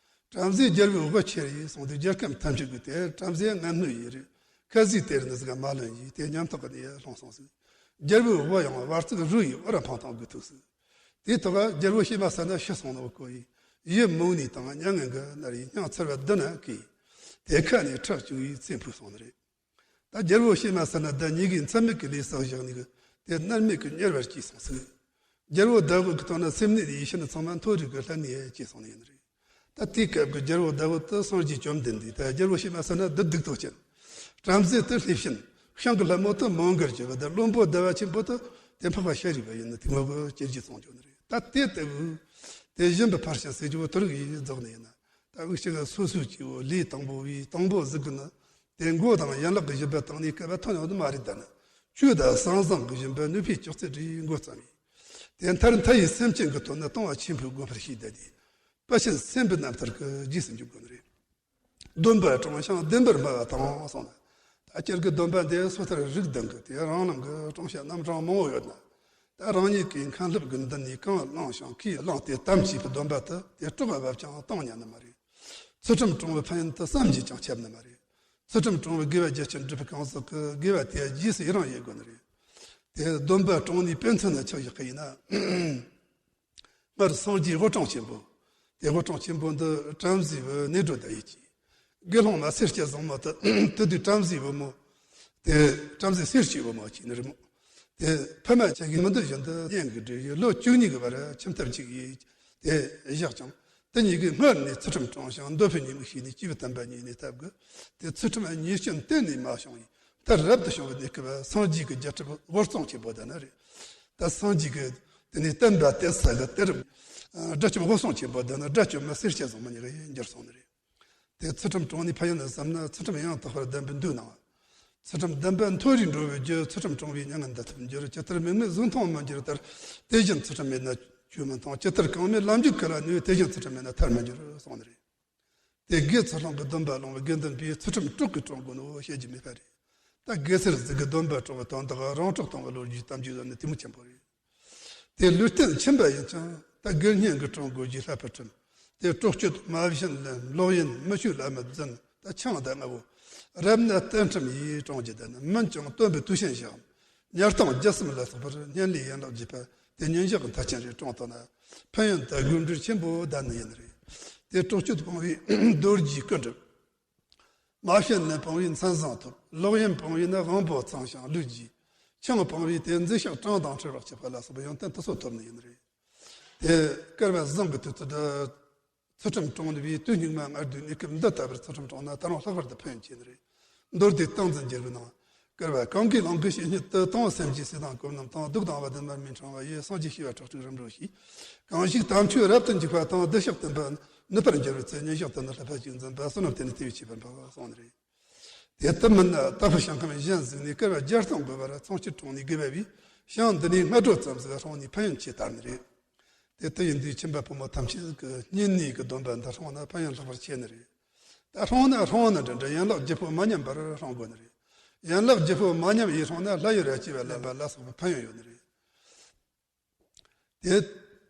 བྲམ་ཟེས་རྒྱལ་པོའི་དབུ་ཁྱེར་ཡིས་སོང་དུས་རྒྱལ་ཁམས་ཐམས་ཅད་ཀྱིས་དེ་བྲམ་ཟེ་ངན་སྨོད་ཡིན་རེད། ཁ་ཟས་སྟེར་ནི་ཟིག་མ་ལོན་ཡིས་དེ་ཉམ་ཐག་གི་གནས་ལྷུང་སོང་ཟིག་རྒྱལ་པོའི་དབུ་ཡང་བར་སྲིད་རུལ་ཡིས་དབུ་ར་འཕང་ཐང་དགོས་ཐུག་ཟིག་དེའི་ཐོག་རྒྱལ་པོ་ཕྱི་མ་ས་ན་ཤི་སོང་ནོ་གོ་ཡིས་ཡིད་མུག་ནས་དང་མྱ་ངན་གྱིས་མནར་ཡིས་སྙིང་ཚར་བ་བདུན་ན་གི་དེ་ཁ་ནས་ཁྲག་བཅུག་ཡིས་ཚེ་འཕོས་སོང་ནི་རེད། ད་རྒྱལ་པོ་ཕྱི་མ་ས་ན་ད་ཉིད་ཀྱིས་མཚམས་མེད་ཀྱི་ལས་བསགས་བཞག་ནི་གི་དེ་མནར་མེད་ཀྱི་དམྱལ་བར་སྐྱེས་སོང་ཟིག་རྒྱལ་པོ་ཟླ་འོད་ཀྱི་ཐོག་ན་སེམས་ནུས་ཡིད་བཞིན་ཚང་མ་མཐོ་རིས་ཀྱི་ལྷ་ནུས་ཡས་ཅེས་གསུངས་ནས་ཡིན་ནི་རེད། ད་དེའི་སྐབས་ཀྱི་རྒྱལ་པོ་ཟླ་འོད་དུ་སངས་རྒྱས་བཅོམ་ལྡན་འདས་ད་རྒྱལ་པོ་ཞེས་མ་ཟེར་ན་བདུད་སྡིག་ཏོ་ཅན། བྲམ་ཟེ་དུ་ལྷས་བྱིན། ཤིང་གི་ལྷ་མོ་དུ་མོའུ་འགལ་གྱི་བུ་དང་བློན་པོ་ཟླ་བ་ཆེན་པོ་དུ་དེ་འཕགས་པ་ཤཱ་རིའི་བུ་ཡིན་ནི་དེ་མོ་གི་ཅེར་གྱིས་གསུངས་བྱུང་ནི་རེད། ད་དེ་ལྟ་བུ་དེ་བཞིན་པའི་ཕར་ཕྱིན་སྲིད་ཀྱི་བུ་ཐུར་གྱིས་རྫོགས་ནི་ཡིན་ན། ད་དབུགས་གཅིག་ག་སོ་སོའི་སྐྱེ་བོ་ལས་དང་པོ་བའི་དང་པོ་གཟུགས་ཀྱི་ནི། དེ་མགོ་དང་ཡན་ལག་གི་སྦྱིན་པ་བཏང་ནས་སྐལ་བ་ཐོན་ཡོང་དུ་མ་རེད། ད་ནི་ཆོས་དང་ཟང་ཟིང་གི་སྦྱིན་པ་ནུས་པས་ཅོག་ཙེ་བྲིས་འགོ་བརྩམས་ཡིན། དེ་མཐར་མཐའ་ཡས་སེམས་ཅན་གྱི་དོན་ནི་གཏོང་བ་ཆེན་པོའི་དགོངས་པར་ཞུས་ཏེ། དེ་དཔལ་ཆེན་སེམས་དཔའི་རྣམ་ཐར་གྱི་རྗེས་སུ་འཇུག་དགོས་ནི་རེད། སྡོམ་པ་དྲང་ཞིང་བདེན་པར་སྨྲ་བ་དང་གསུངས་ན། ད་སྤྱིར་གྱི་སྡོམ་པ་འདི་སོ་ཐར་རིགས་ལྡན་གྱི་དེ་རང་ལམ་གྱི་དྲང་བཤད་རྣམ་གྲངས་མང་བོ་ཡོད་ན། ད་རང་ཉིད་ཀྱིས་མཁན་སློབ་ཀྱི་མདུན་ནས་གང་བླངས་ཤིང་ཁས་བླངས་ཏེ་དམ་བཅས་པའི་སྡོམ་པ་དེ་དེ་སྲོག་ག་བབ་ཀྱང་བཏང་ཉན་ནི་མ་རེད། ཚུལ་ཁྲིམས་དྲང་བའི་ཕན་ཡོན་དེ་བསམ་གྱིས་ཀྱང་ཁྱབ་ནི་མ་རེད། ཚུལ་ཁྲིམས་དྲང་བའི་དགེ་བ་རྒྱ་ཆེར་སྒྲུབ་པའི་གང་ཟག་གིས་དགེ་བ་དེ་རྗེས་སུ་ཡི་རང་ཡེད་དགོས་ནི་རེད། དེ་སྡོམ་པ་དྲང་ནས་དཔེ་མཚོན་ན་ཆགས་བཞག་གི་ཡིན་ན། སྔར་སངས་རྒྱས་དབུ་སྤྲང་ཆེན་པོ། དེ་དབུ་སྤྲང་ཆེན་པོ་འདི་བྲམ་ཟེའི་བུ་ནེ་གྲོ་ད་ཡི་གི་དགེ་སློང་མ་སེར་སྐྱ་བཟང་མོ་དེ་དེ་དུས་བྲམ་ཟེའི་བུ་མོ། དེ་བྲམ་ཟེ་སེར་སྐྱའི་བུ་མོ་ཅིག་ནི་རེད་མོ། དེ་ཕ་མ་ཆ་གི་མི་འདི་བཞིན་དུ་གཉེན་གྱི་འབྲེལ་ཡོད་ལོ་བཅུ་གཉིས་ཀྱི་བར་ཁྱིམ་ཐབ་ཅིག་ཡིས་དེ་བཞག་ཀྱང་། དེ་གཉིས་ཀྱིས་སྔར་ནས་ཚུལ་ཁྲིམས་དྲང་ཞིང་འདོད་པའི་ཉེས་དམིགས་ཤེས་ནས་སྐྱེས་བུ་དམ་པ་ཉིད་ནས་བསྟབས་གི། དེ་ཚུལ་ཁྲིམས་ཉེས་སྐྱོན་གཏན་ནས་མ་བྱུང་བས་མཐར་རབ་ཏུ་བྱུང་བའི་གནས་སྐབས་སངས་རྒྱས་ཀྱི་རྒྱལ་ཁྲིམས་དབུ་གཙང་ཆེན་པོ་དེ་ནི་རེད། ད་སངས་རྒྱས་ཀྱི་དེ་ནས་བསྟན་པ་གཏད་ས་གི་གཏེར། དགྲ་བཅོམ་དབུ་གཙང་ཆེན་པོ་དེ་ནི་དགྲ་བཅོམ་མ་སེར་སྐྱ་བཟང་མོ་ཉིད་ཀྱིས་འགྱུར་སོང་ནི་རེད། དེ་ཚུལ་ཁྲིམས་དྲང་ནས་ཕན་ཡོན་ནི་བསམ་ན་ཚུལ་ཁྲིམས་ཡང་དག་པར་ལྡན་པའི་མདོའི་ནང་། ཚུལ་ཁྲིམས་ལྡན་པ་མཐོ་རིས་འགྲོ་བའི་རྒྱུ། ཚུལ་ཁྲིམས་དྲང་བའི་མྱ་ངན་འདའ་ཐབས་འགྱུར། ཇི་ལྟར་མིག་མེད་གཟུགས་མཐོང་མི་འགྱུར་ལྟར། དེ་བཞིན་ཚུལ་ཁྲིམས་མེད་ན་ཆོས་མི་མཐོང་། ཇི་ལྟར་གང་མེད་ལམ་རྒྱུད་ག་ལ་ནུས། དེ་བཞིན་ཚུལ་ཁྲིམས་མེད་ན་ཐར་མི་འགྱུར་གསུངས་ནི་རེད། དེ་དགེ་ཚུལ་སློང་གི་སྡོམ་པ་བླངས་པའི་དགེ་འདུན་པས་ཚུལ་ཁྲིམས་སྲོག་གིས་དྲང་དགོས་ནོ་བཤད་རྒྱུ་མེད་པ་རེད། ད་དགེ་ཚུལ་ཟིག་གི་སྡོམ་པ་དྲང་བའི་དོན་དག་རང་གྲོགས་གཏོང་བའི་ལོ་རྒྱུས་གཏམ་རྒྱུད་ནི་དེ་མོ་ཆེན་པོ་རེད། དེ་ལུས་རྟེན་ཁྱིམ་པ་ཡིན་ཀྱང་ད་དགེ་བསྙེན་གྱིས་དྲང་དགོས་རྒྱུའི་བསླབ་པའི་ཁྲིམས། དེ་གྲོགས་སྐྱོད་མ་བྱིན་ལེན་ལོག་གཡེམ་མི་ཆོས་ལ་མི་འཛིན་ད་ཆང་དང་ལྔ་བོ། རབ་ན་རྟེན་ཁྲིམས་ཡིས་དྲང་རྒྱུ་དང་ནི་མིན་ཀྱང་སྟོན་པའི་དུས་ཆེན་བཞག་ཉར་སྟོང་རྒྱལ་སྲིད་ལ་སོགས་པར་བསྙེན་ལས་ཡན་ལག་བརྒྱད་པ་དེ་ཉིན་ཞག་གི་མཐར་ཕྱིན་རེ་དྲང་བཏང་ན་ཕན་ཡོན་དང་དགོས་འབྲེལ་ཆེན་པོ་ལྡན་ནི་ཡིན་རེད། དེ་གྲོགས་སྐྱོད་སྤང་བའི་རྡོ་རྗེའི་སྐུ་འགྲུབ། མ་བྱིན་ལེན་སྤང་བའི་མཚན་བཟང་ཐོབ། ལོག་གཡེམ་སྤང་བའི་ནི་དབང་པོ་ཚང་ཞིང་ལུས་རྒྱས། ཆང་སྤང་བའི་དེ་མཛེས་ཤིང་གྲང་དང་ཁྲིལ་བར་བྱེད་པ་ལ་སོགས་པའི་ཡོན་ཏན་དེ་ཚོ་ཐོབ་ནི་ཡིན་རེད། དེ་སྐལ་བ་བཟང་གི་དུས་ཚོད་དུ། ཚུལ་ཁྲིམས་དྲང་ནུས་པའི་དུས་སྙིགས་མ་སྔར་དུས་གནས་སྐབས་འདི་ལྟ་བུར་ཚུལ་ཁྲིམས་དྲང་ན་ད་རུང་ལྷག་པར་དུ་ཕན་ཡོན་ཆེ་ནི་རེད། མདོ་སྡེ་ཏིང་འཛིན་རྒྱལ་པོའི་ནང་། བསྐལ་པ་གང་གི་ལང་ཀའི་བཤེས་གཉེན་དུ་དང་སེམས་ཀྱི་སྲིད་དང་གོམས་རྣམས་དང་སྡུག་དང་བ་དན་མར་མེ་འཕྲེང་བ་ཡི་སངས་རྒྱས་ཤེས་པ་ཁྲག་ཁྲིག་རིམ་གྲོ་ཞིག་གང་ཞིག་དམ་ཆོས་རབ་ཏུ་འཇུག་པ་དང་བདེ་གཤེགས་བསྟན་པ་ནུབ་པར་འགྱུར་བའི་ཚེ་ཉིན་ཞག་ཏུ་ནི་ལྷག་པ་ཅིག་འཛིན་པ་བསོད་ནམས་དེ་ནི་དེ་བས་ཆེ་བར་འཕགས་གསུངས་ནི་རེད། དེ་ལྟར་མིན་ན་དྭགས་པོའི་ཞིང་ཁམས་གཞན་ཟིག་ནས་བསྐལ་པ་བརྒྱ་སྟོང་འགོར་བར་ཚངས་སྤྱོད་དྲུང་ནས་དགེ་བ་བས་ཞིང་འདི་ནས་སྔ་དྲོ་ཙམ་ཟིག་སོང་ནས་ཕན་ཡོན་ཆེ་དར་ནི་རེད། དེ་ལྟ་ཡིན་དུས་ཁྱིམ་པ་ཕོ་མོ་ཐམས་ཅད་ཀྱི་བསྙེན་གནས་ཀྱི་སྡོམ་པ་འདི་སྲུང་ན་ཕན་ཡོན་ལྷག་པར་ཆེ་ནི་རེད། ད་སྲུང་ན་སྲུང་ན་འདྲ་འདྲ་ཡན་ལག་བརྒྱད་པོ་མ་ཉམས་པར་སྲུང་དགོས་ནི་རེད། ཡན་ལག་བརྒྱད་པོ་མ་ཉམས་ཡིན་སྲུང་ན་ལྷ་ཡི་ར་སྐྱེ་བ་ལེན་པ་ལ་སོགས་པའི་ཕན་ཡོན་ཡོད་ནི་རེད། དེ་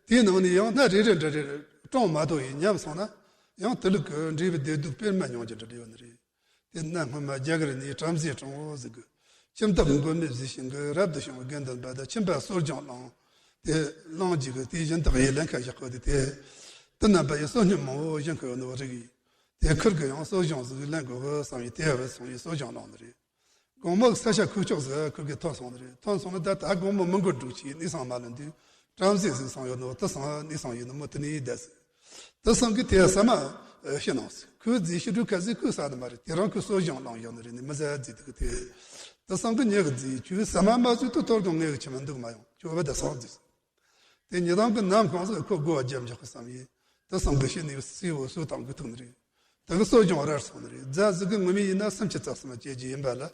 དེའི་ནང་ནས་ཡང་སྣ་རེ་རེ་འདྲ་རེ་སྲུང་མ་ཐུབ་ཡིན་ཉམས་སོང་ན་ཡང་དེ་ལུགས་ཀྱི་འབྲས་བུ་བདེ་སྡུག་སྤེལ་མ་མྱོང་རྒྱུ་འདྲ་རེ་ཡོད་ནི་རེད། དེ་སྣ་སྔོན་མ་རྒྱ་གར་ནས་བྲམ་ཟེ་སྲུང་བོ་ཟིག་གིས་ཁྱིམ་བདག་མགོན་མེད་བཟས་ཤིང་གི་རབ་ཏུ་བྱུང་བའི་དགེ་འདུན་པ་དང་ཁྱིམ་པ་གསོ་སྦྱོང་བླངས། དེ་བླངས་རྗེས་ཀྱི་དེའི་སྦྱིན་བདག་ཡིས་ལེན་ཁ་བཞག་གི་དེ་དེ་དེ་རྣམ་པ་ཡིས་གསོལ་སྙིང་མང་བོ་བཞེས་ཁུལ་ཡོད་ནོ་རིག་ཡིན། དེ་ཁུར་གི་ཡང་གསོ་སྦྱོང་ཟིག་ལེན་དགོས་གི་བསམ་ཡིས་དེ་བས་སོང་ཡིས་གསོ་སྦྱོང་བླངས་ནི་རེད། དགོང་མོ་ས་ཆ་ཁུག་ཀྱོག་ཟིག་ཁུར་གི་ཐོན་སོང་ནི་རེད། ཐོན་སོང་ནི་ད་ད་དགོང་མོ་མི་འགོར་འགྲོ་ཆེས་གནས་སང་མ་ལོན་དུས་བྲམ་ཟེ་ཟིག་སོང་ཡོད་ནོ་དེ་སང་གནས་སང་ཡིན་ནོ་མོ་དེ་ནས་བསྡད་ཟིག་དེ་སང་གི་དེ་ཟ་མ་ཤི་ནང་ཟིག་ཁོས་རྫི་ཤི་དུས་ཁ་ཟིག་ཁོས་ཟ་ནི་མ་རེད། དེ་རང་ཁོས་གསོ་སྦྱོང་བླངས་ཡོད་ནི་རེད། ནི་མི་ཟ་རྫི་དུ་གི་དེ་དེ་སང་གི་ཉེ་གི་རྫི་ཁྱོས་ཟ་མ་མ་ཟོས་དུས་ཐོར་དང་ངེ་གི་ཁྱིམ་མི་འདུག་མ་ཡོང་ཁྱོད་བ་ད་སང་རྫི་ཟིག་དེ་ཉི་དང་གི་ནམ་གང་ཟིག་ཁོ་སྒོ་བརྒྱབ་འཇོག་གི་བསམ་ཡིན། དེ་སང་གི་ཤི་ནི་སི་བོ་སུ་དང་གི་ཐུག་ནི་རེད། དེ་གི་གསོ་སྦྱོང་རར་སོང་ནི་རེད། རྫ་ཟིག་གི་ངོ་མི་ཡིན་ན་སུམ་ཅུ་རྩ་གསུམ་སྐྱེ་རྒྱུ་ཡིན་པ་ལ།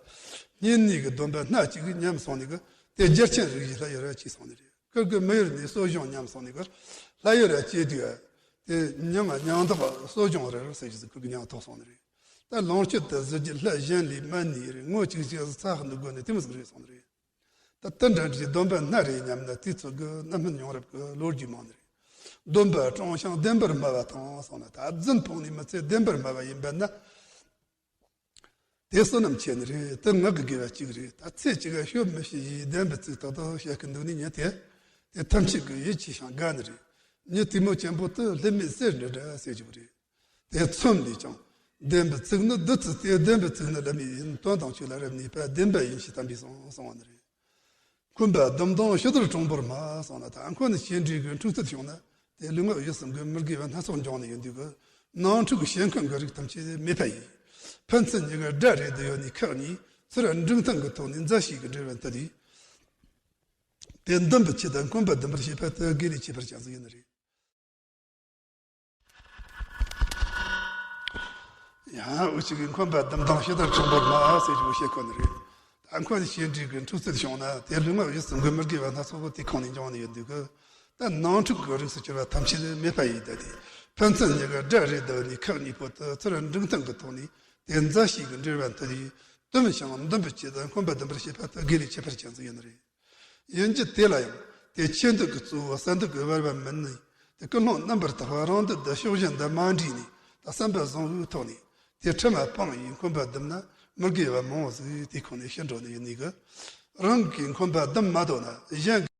བསྙེན་གནས་གི་སྡོམ་པ་སྣ་གཅིག་གི་ཉམས་སོང་ནི་གི་དེ་རྒྱལ་ཆེན་རིགས་ཀྱི་ལྷ་ཡི་ར་སྐྱེས་སོང་ནི་རེད། ཁུར་གི་མི་ཡུལ་ནས་གསོ་སྦྱོང་ཉམས་སོང་ནི་གི་ལྷ་ཡི་ར་སྐྱེས་དུས་དེ་མྱང་ང་མྱང་འདག་གསོ་སྦྱོང་རར་ཟེར་རྒྱུ་ཟིག་ཁུར་གི་མྱང་ཐོག་སོང་ནི་རེད། ད་ལོངས་སྤྱོད་དུ་གཟི་བརྗིད་ལྷ་གཞན་ལས་མ་ནི་རེད། ངོ་གཅིག་གཅིག་ཚ་ཧ་འདུག་དགོས་ནི་དེ་མོ་ཟིག་རེད་སོང་ནི་རེད། ད་དེ་འདྲ་འདྲའི་སྡོམ་པ་སྣ་རེ་ཉམས་ན་དུས་ཚོད་ཀྱི་རྣམ་སྨིན་མྱོང་རབས་ཀྱི་ལོ་རྒྱུས་མང་ནི་རེད། སྡོམ་པ་དྲང་ཞིང་བདེན་པར་སྨྲ་བ་དང་གསུངས་ན་ད་རྫུན་ཕོག་ནི་མི་ཚེ་བདེན་པར་སྨྲ་བ་ཡིན་པ་ན། དེ་བསོད་ནམས་ཆེ་ནི་རེད། དེ་ངག་གི་དགེ་བ་གཅིག་རེད། ད་ཚེ་གཅིག་ག་ཤོབ་མི་ཤེས་ཡིས་བདེན་པའི་ཚིག་ཏག་ཏག་བཤད་གི་འདུག་ནི་ཉན་དེ། དེ་ཐམས་ཅད་ཀྱི་ཡིད་ཆེས་ཤིང་དགའ་ནི་རེད། མྱི་དེ་མོ་ཆེན་པོ་དེ་ལྷད་མེད་གསེར་འདྲ་འདྲ་ཟེར་རྒྱུ་རེད། དེ་མཚོན་ལས་ཀྱང་། བདེན་པའི་ཚིག་ནི་བདུད་རྩི་སྟེ། བདེན་པའི་ཚིག་ནི་ལྷད་མེད་ཡིན། དོན་དང་ཆོས་ལ་རབ་གནས་པ། བདེན་པ་ཡིན་ཞེས་དམ་པས་གསུངས་གསུངས་པ་ནི་རེད། འཁོན་པ་བསྡུམ་དང་ཕྱི་དར་གྲངས་འབོར་མ་གསུངས་ན། ད་འཁོན་ནི་སྐྱེལ་འདྲེན་གྱི་འཁྲུག་རྩོད་བྱུང་ན། དེ་ལུས་ངག་ཡིད་གསུམ་གྱི་མི་དགེ་བ་སྣ་ཚོགས་འབྱུང་ནི་ཡིན་དུས་ཀྱི། ནང་འཁྲུག་གི་ཞེན་ཁོན་གྱི་རིགས་ཐམས་ཅད་མེད་པ་ཡིན། ཕན་ཚུན་གཉིས་ཀ་དགྲ་རེད་འདོད་ཡོད་ནི་ཁག་གཉིས་ཚུར་འབྲིང་ཐང་གི་ཐོག་ནས་མཛའ་བཤེས་ཀྱི་འབྲེལ་བ་མཐུད་དེ། དེ་འདུམ་པའི་ཆེད་དུ་འཁོན་པ་བསྡུམ་པར་བྱེད་པ་དེ་དགེ་ལས་ཁྱད་པར་ཅན་ཟིག་ཡིན་ནི་རེད། ཡང་འུ་ཅག་གིས་འཁོན་པ་བསྡུམ་དང་ཕྱི་དར་གྲངས་འབོར་མ་ཟེར་རྒྱུ་བཤད་ཁོ་ན་རེད། ད་འཁོན་སྐྱེལ་འདྲེན་གྱི་འཁྲུག་རྩོད་བྱུང་ན། དེ་ལུས་ངག་ཡིད་གསུམ་གྱི་མི་དགེ་བ་སྣ་ཚོགས་པོ་དེ་ཁོང་ནས་འབྱུང་ནི་ཡོད་འདུག་གི། ད་ནང་འཁྲུག་གི་རིགས་སུ་གྱུར་པ་ཐམས་ཅད་མེད་པ་ཡིན། ད་དེ་ཕན་ཚུན་གཉིས་ཀ་དགྲ་རེད་འདོད་ནི་ཁག་གཉིས་པོ་དེ་ཚུར་འབྲིང་ཐང་གི་ཐོག་ནས་དེ་མཛའ་བཤེས་ཀྱི་འབྲེལ་བ་མཐུད་དེ། བསྡུམ་ཞིང་འདུམ་པའི་ཆེད་དུ་འཁོན་པ་བསྡུམ་པར་བྱེད་པ་དེ་དགེ་ལས་ཁྱད་པར་ཅན་ཟིག་ཡིན་ནི་རེད། ཡིན་རྒྱུ་དེ་ལ་ཡང་དེ་ཆེ་འདོད་ཀྱི་གཙོ་བོ་གསལ་འདེབས་ཀྱི་བར་བ་མིན་ནི། དེ་ཀུན་སློང་རྣམ་པར་དག་པ་རང་འདོད་དེ་ཕྱོགས་གཞན་དུ་མ་འདྲེས་ནས། ད་བསམ་པ་བཟང་བོའི་ཐོག་ནས་དེ་ཁྲིམས་ལ་སྤངས་ཡིན་འཁོན་པ་བསྡུམ་ན། མི་དགེ་བ་མང་བོ་ཟིག་དེ་ཁོང་ནས་ཕྱིར་འགྲོ་ནི་ཡིན་ནི་གི། རང་གིས་འཁོན་པ་བསྡུམ་མ་དོ་ན་གཞན་གྱིས།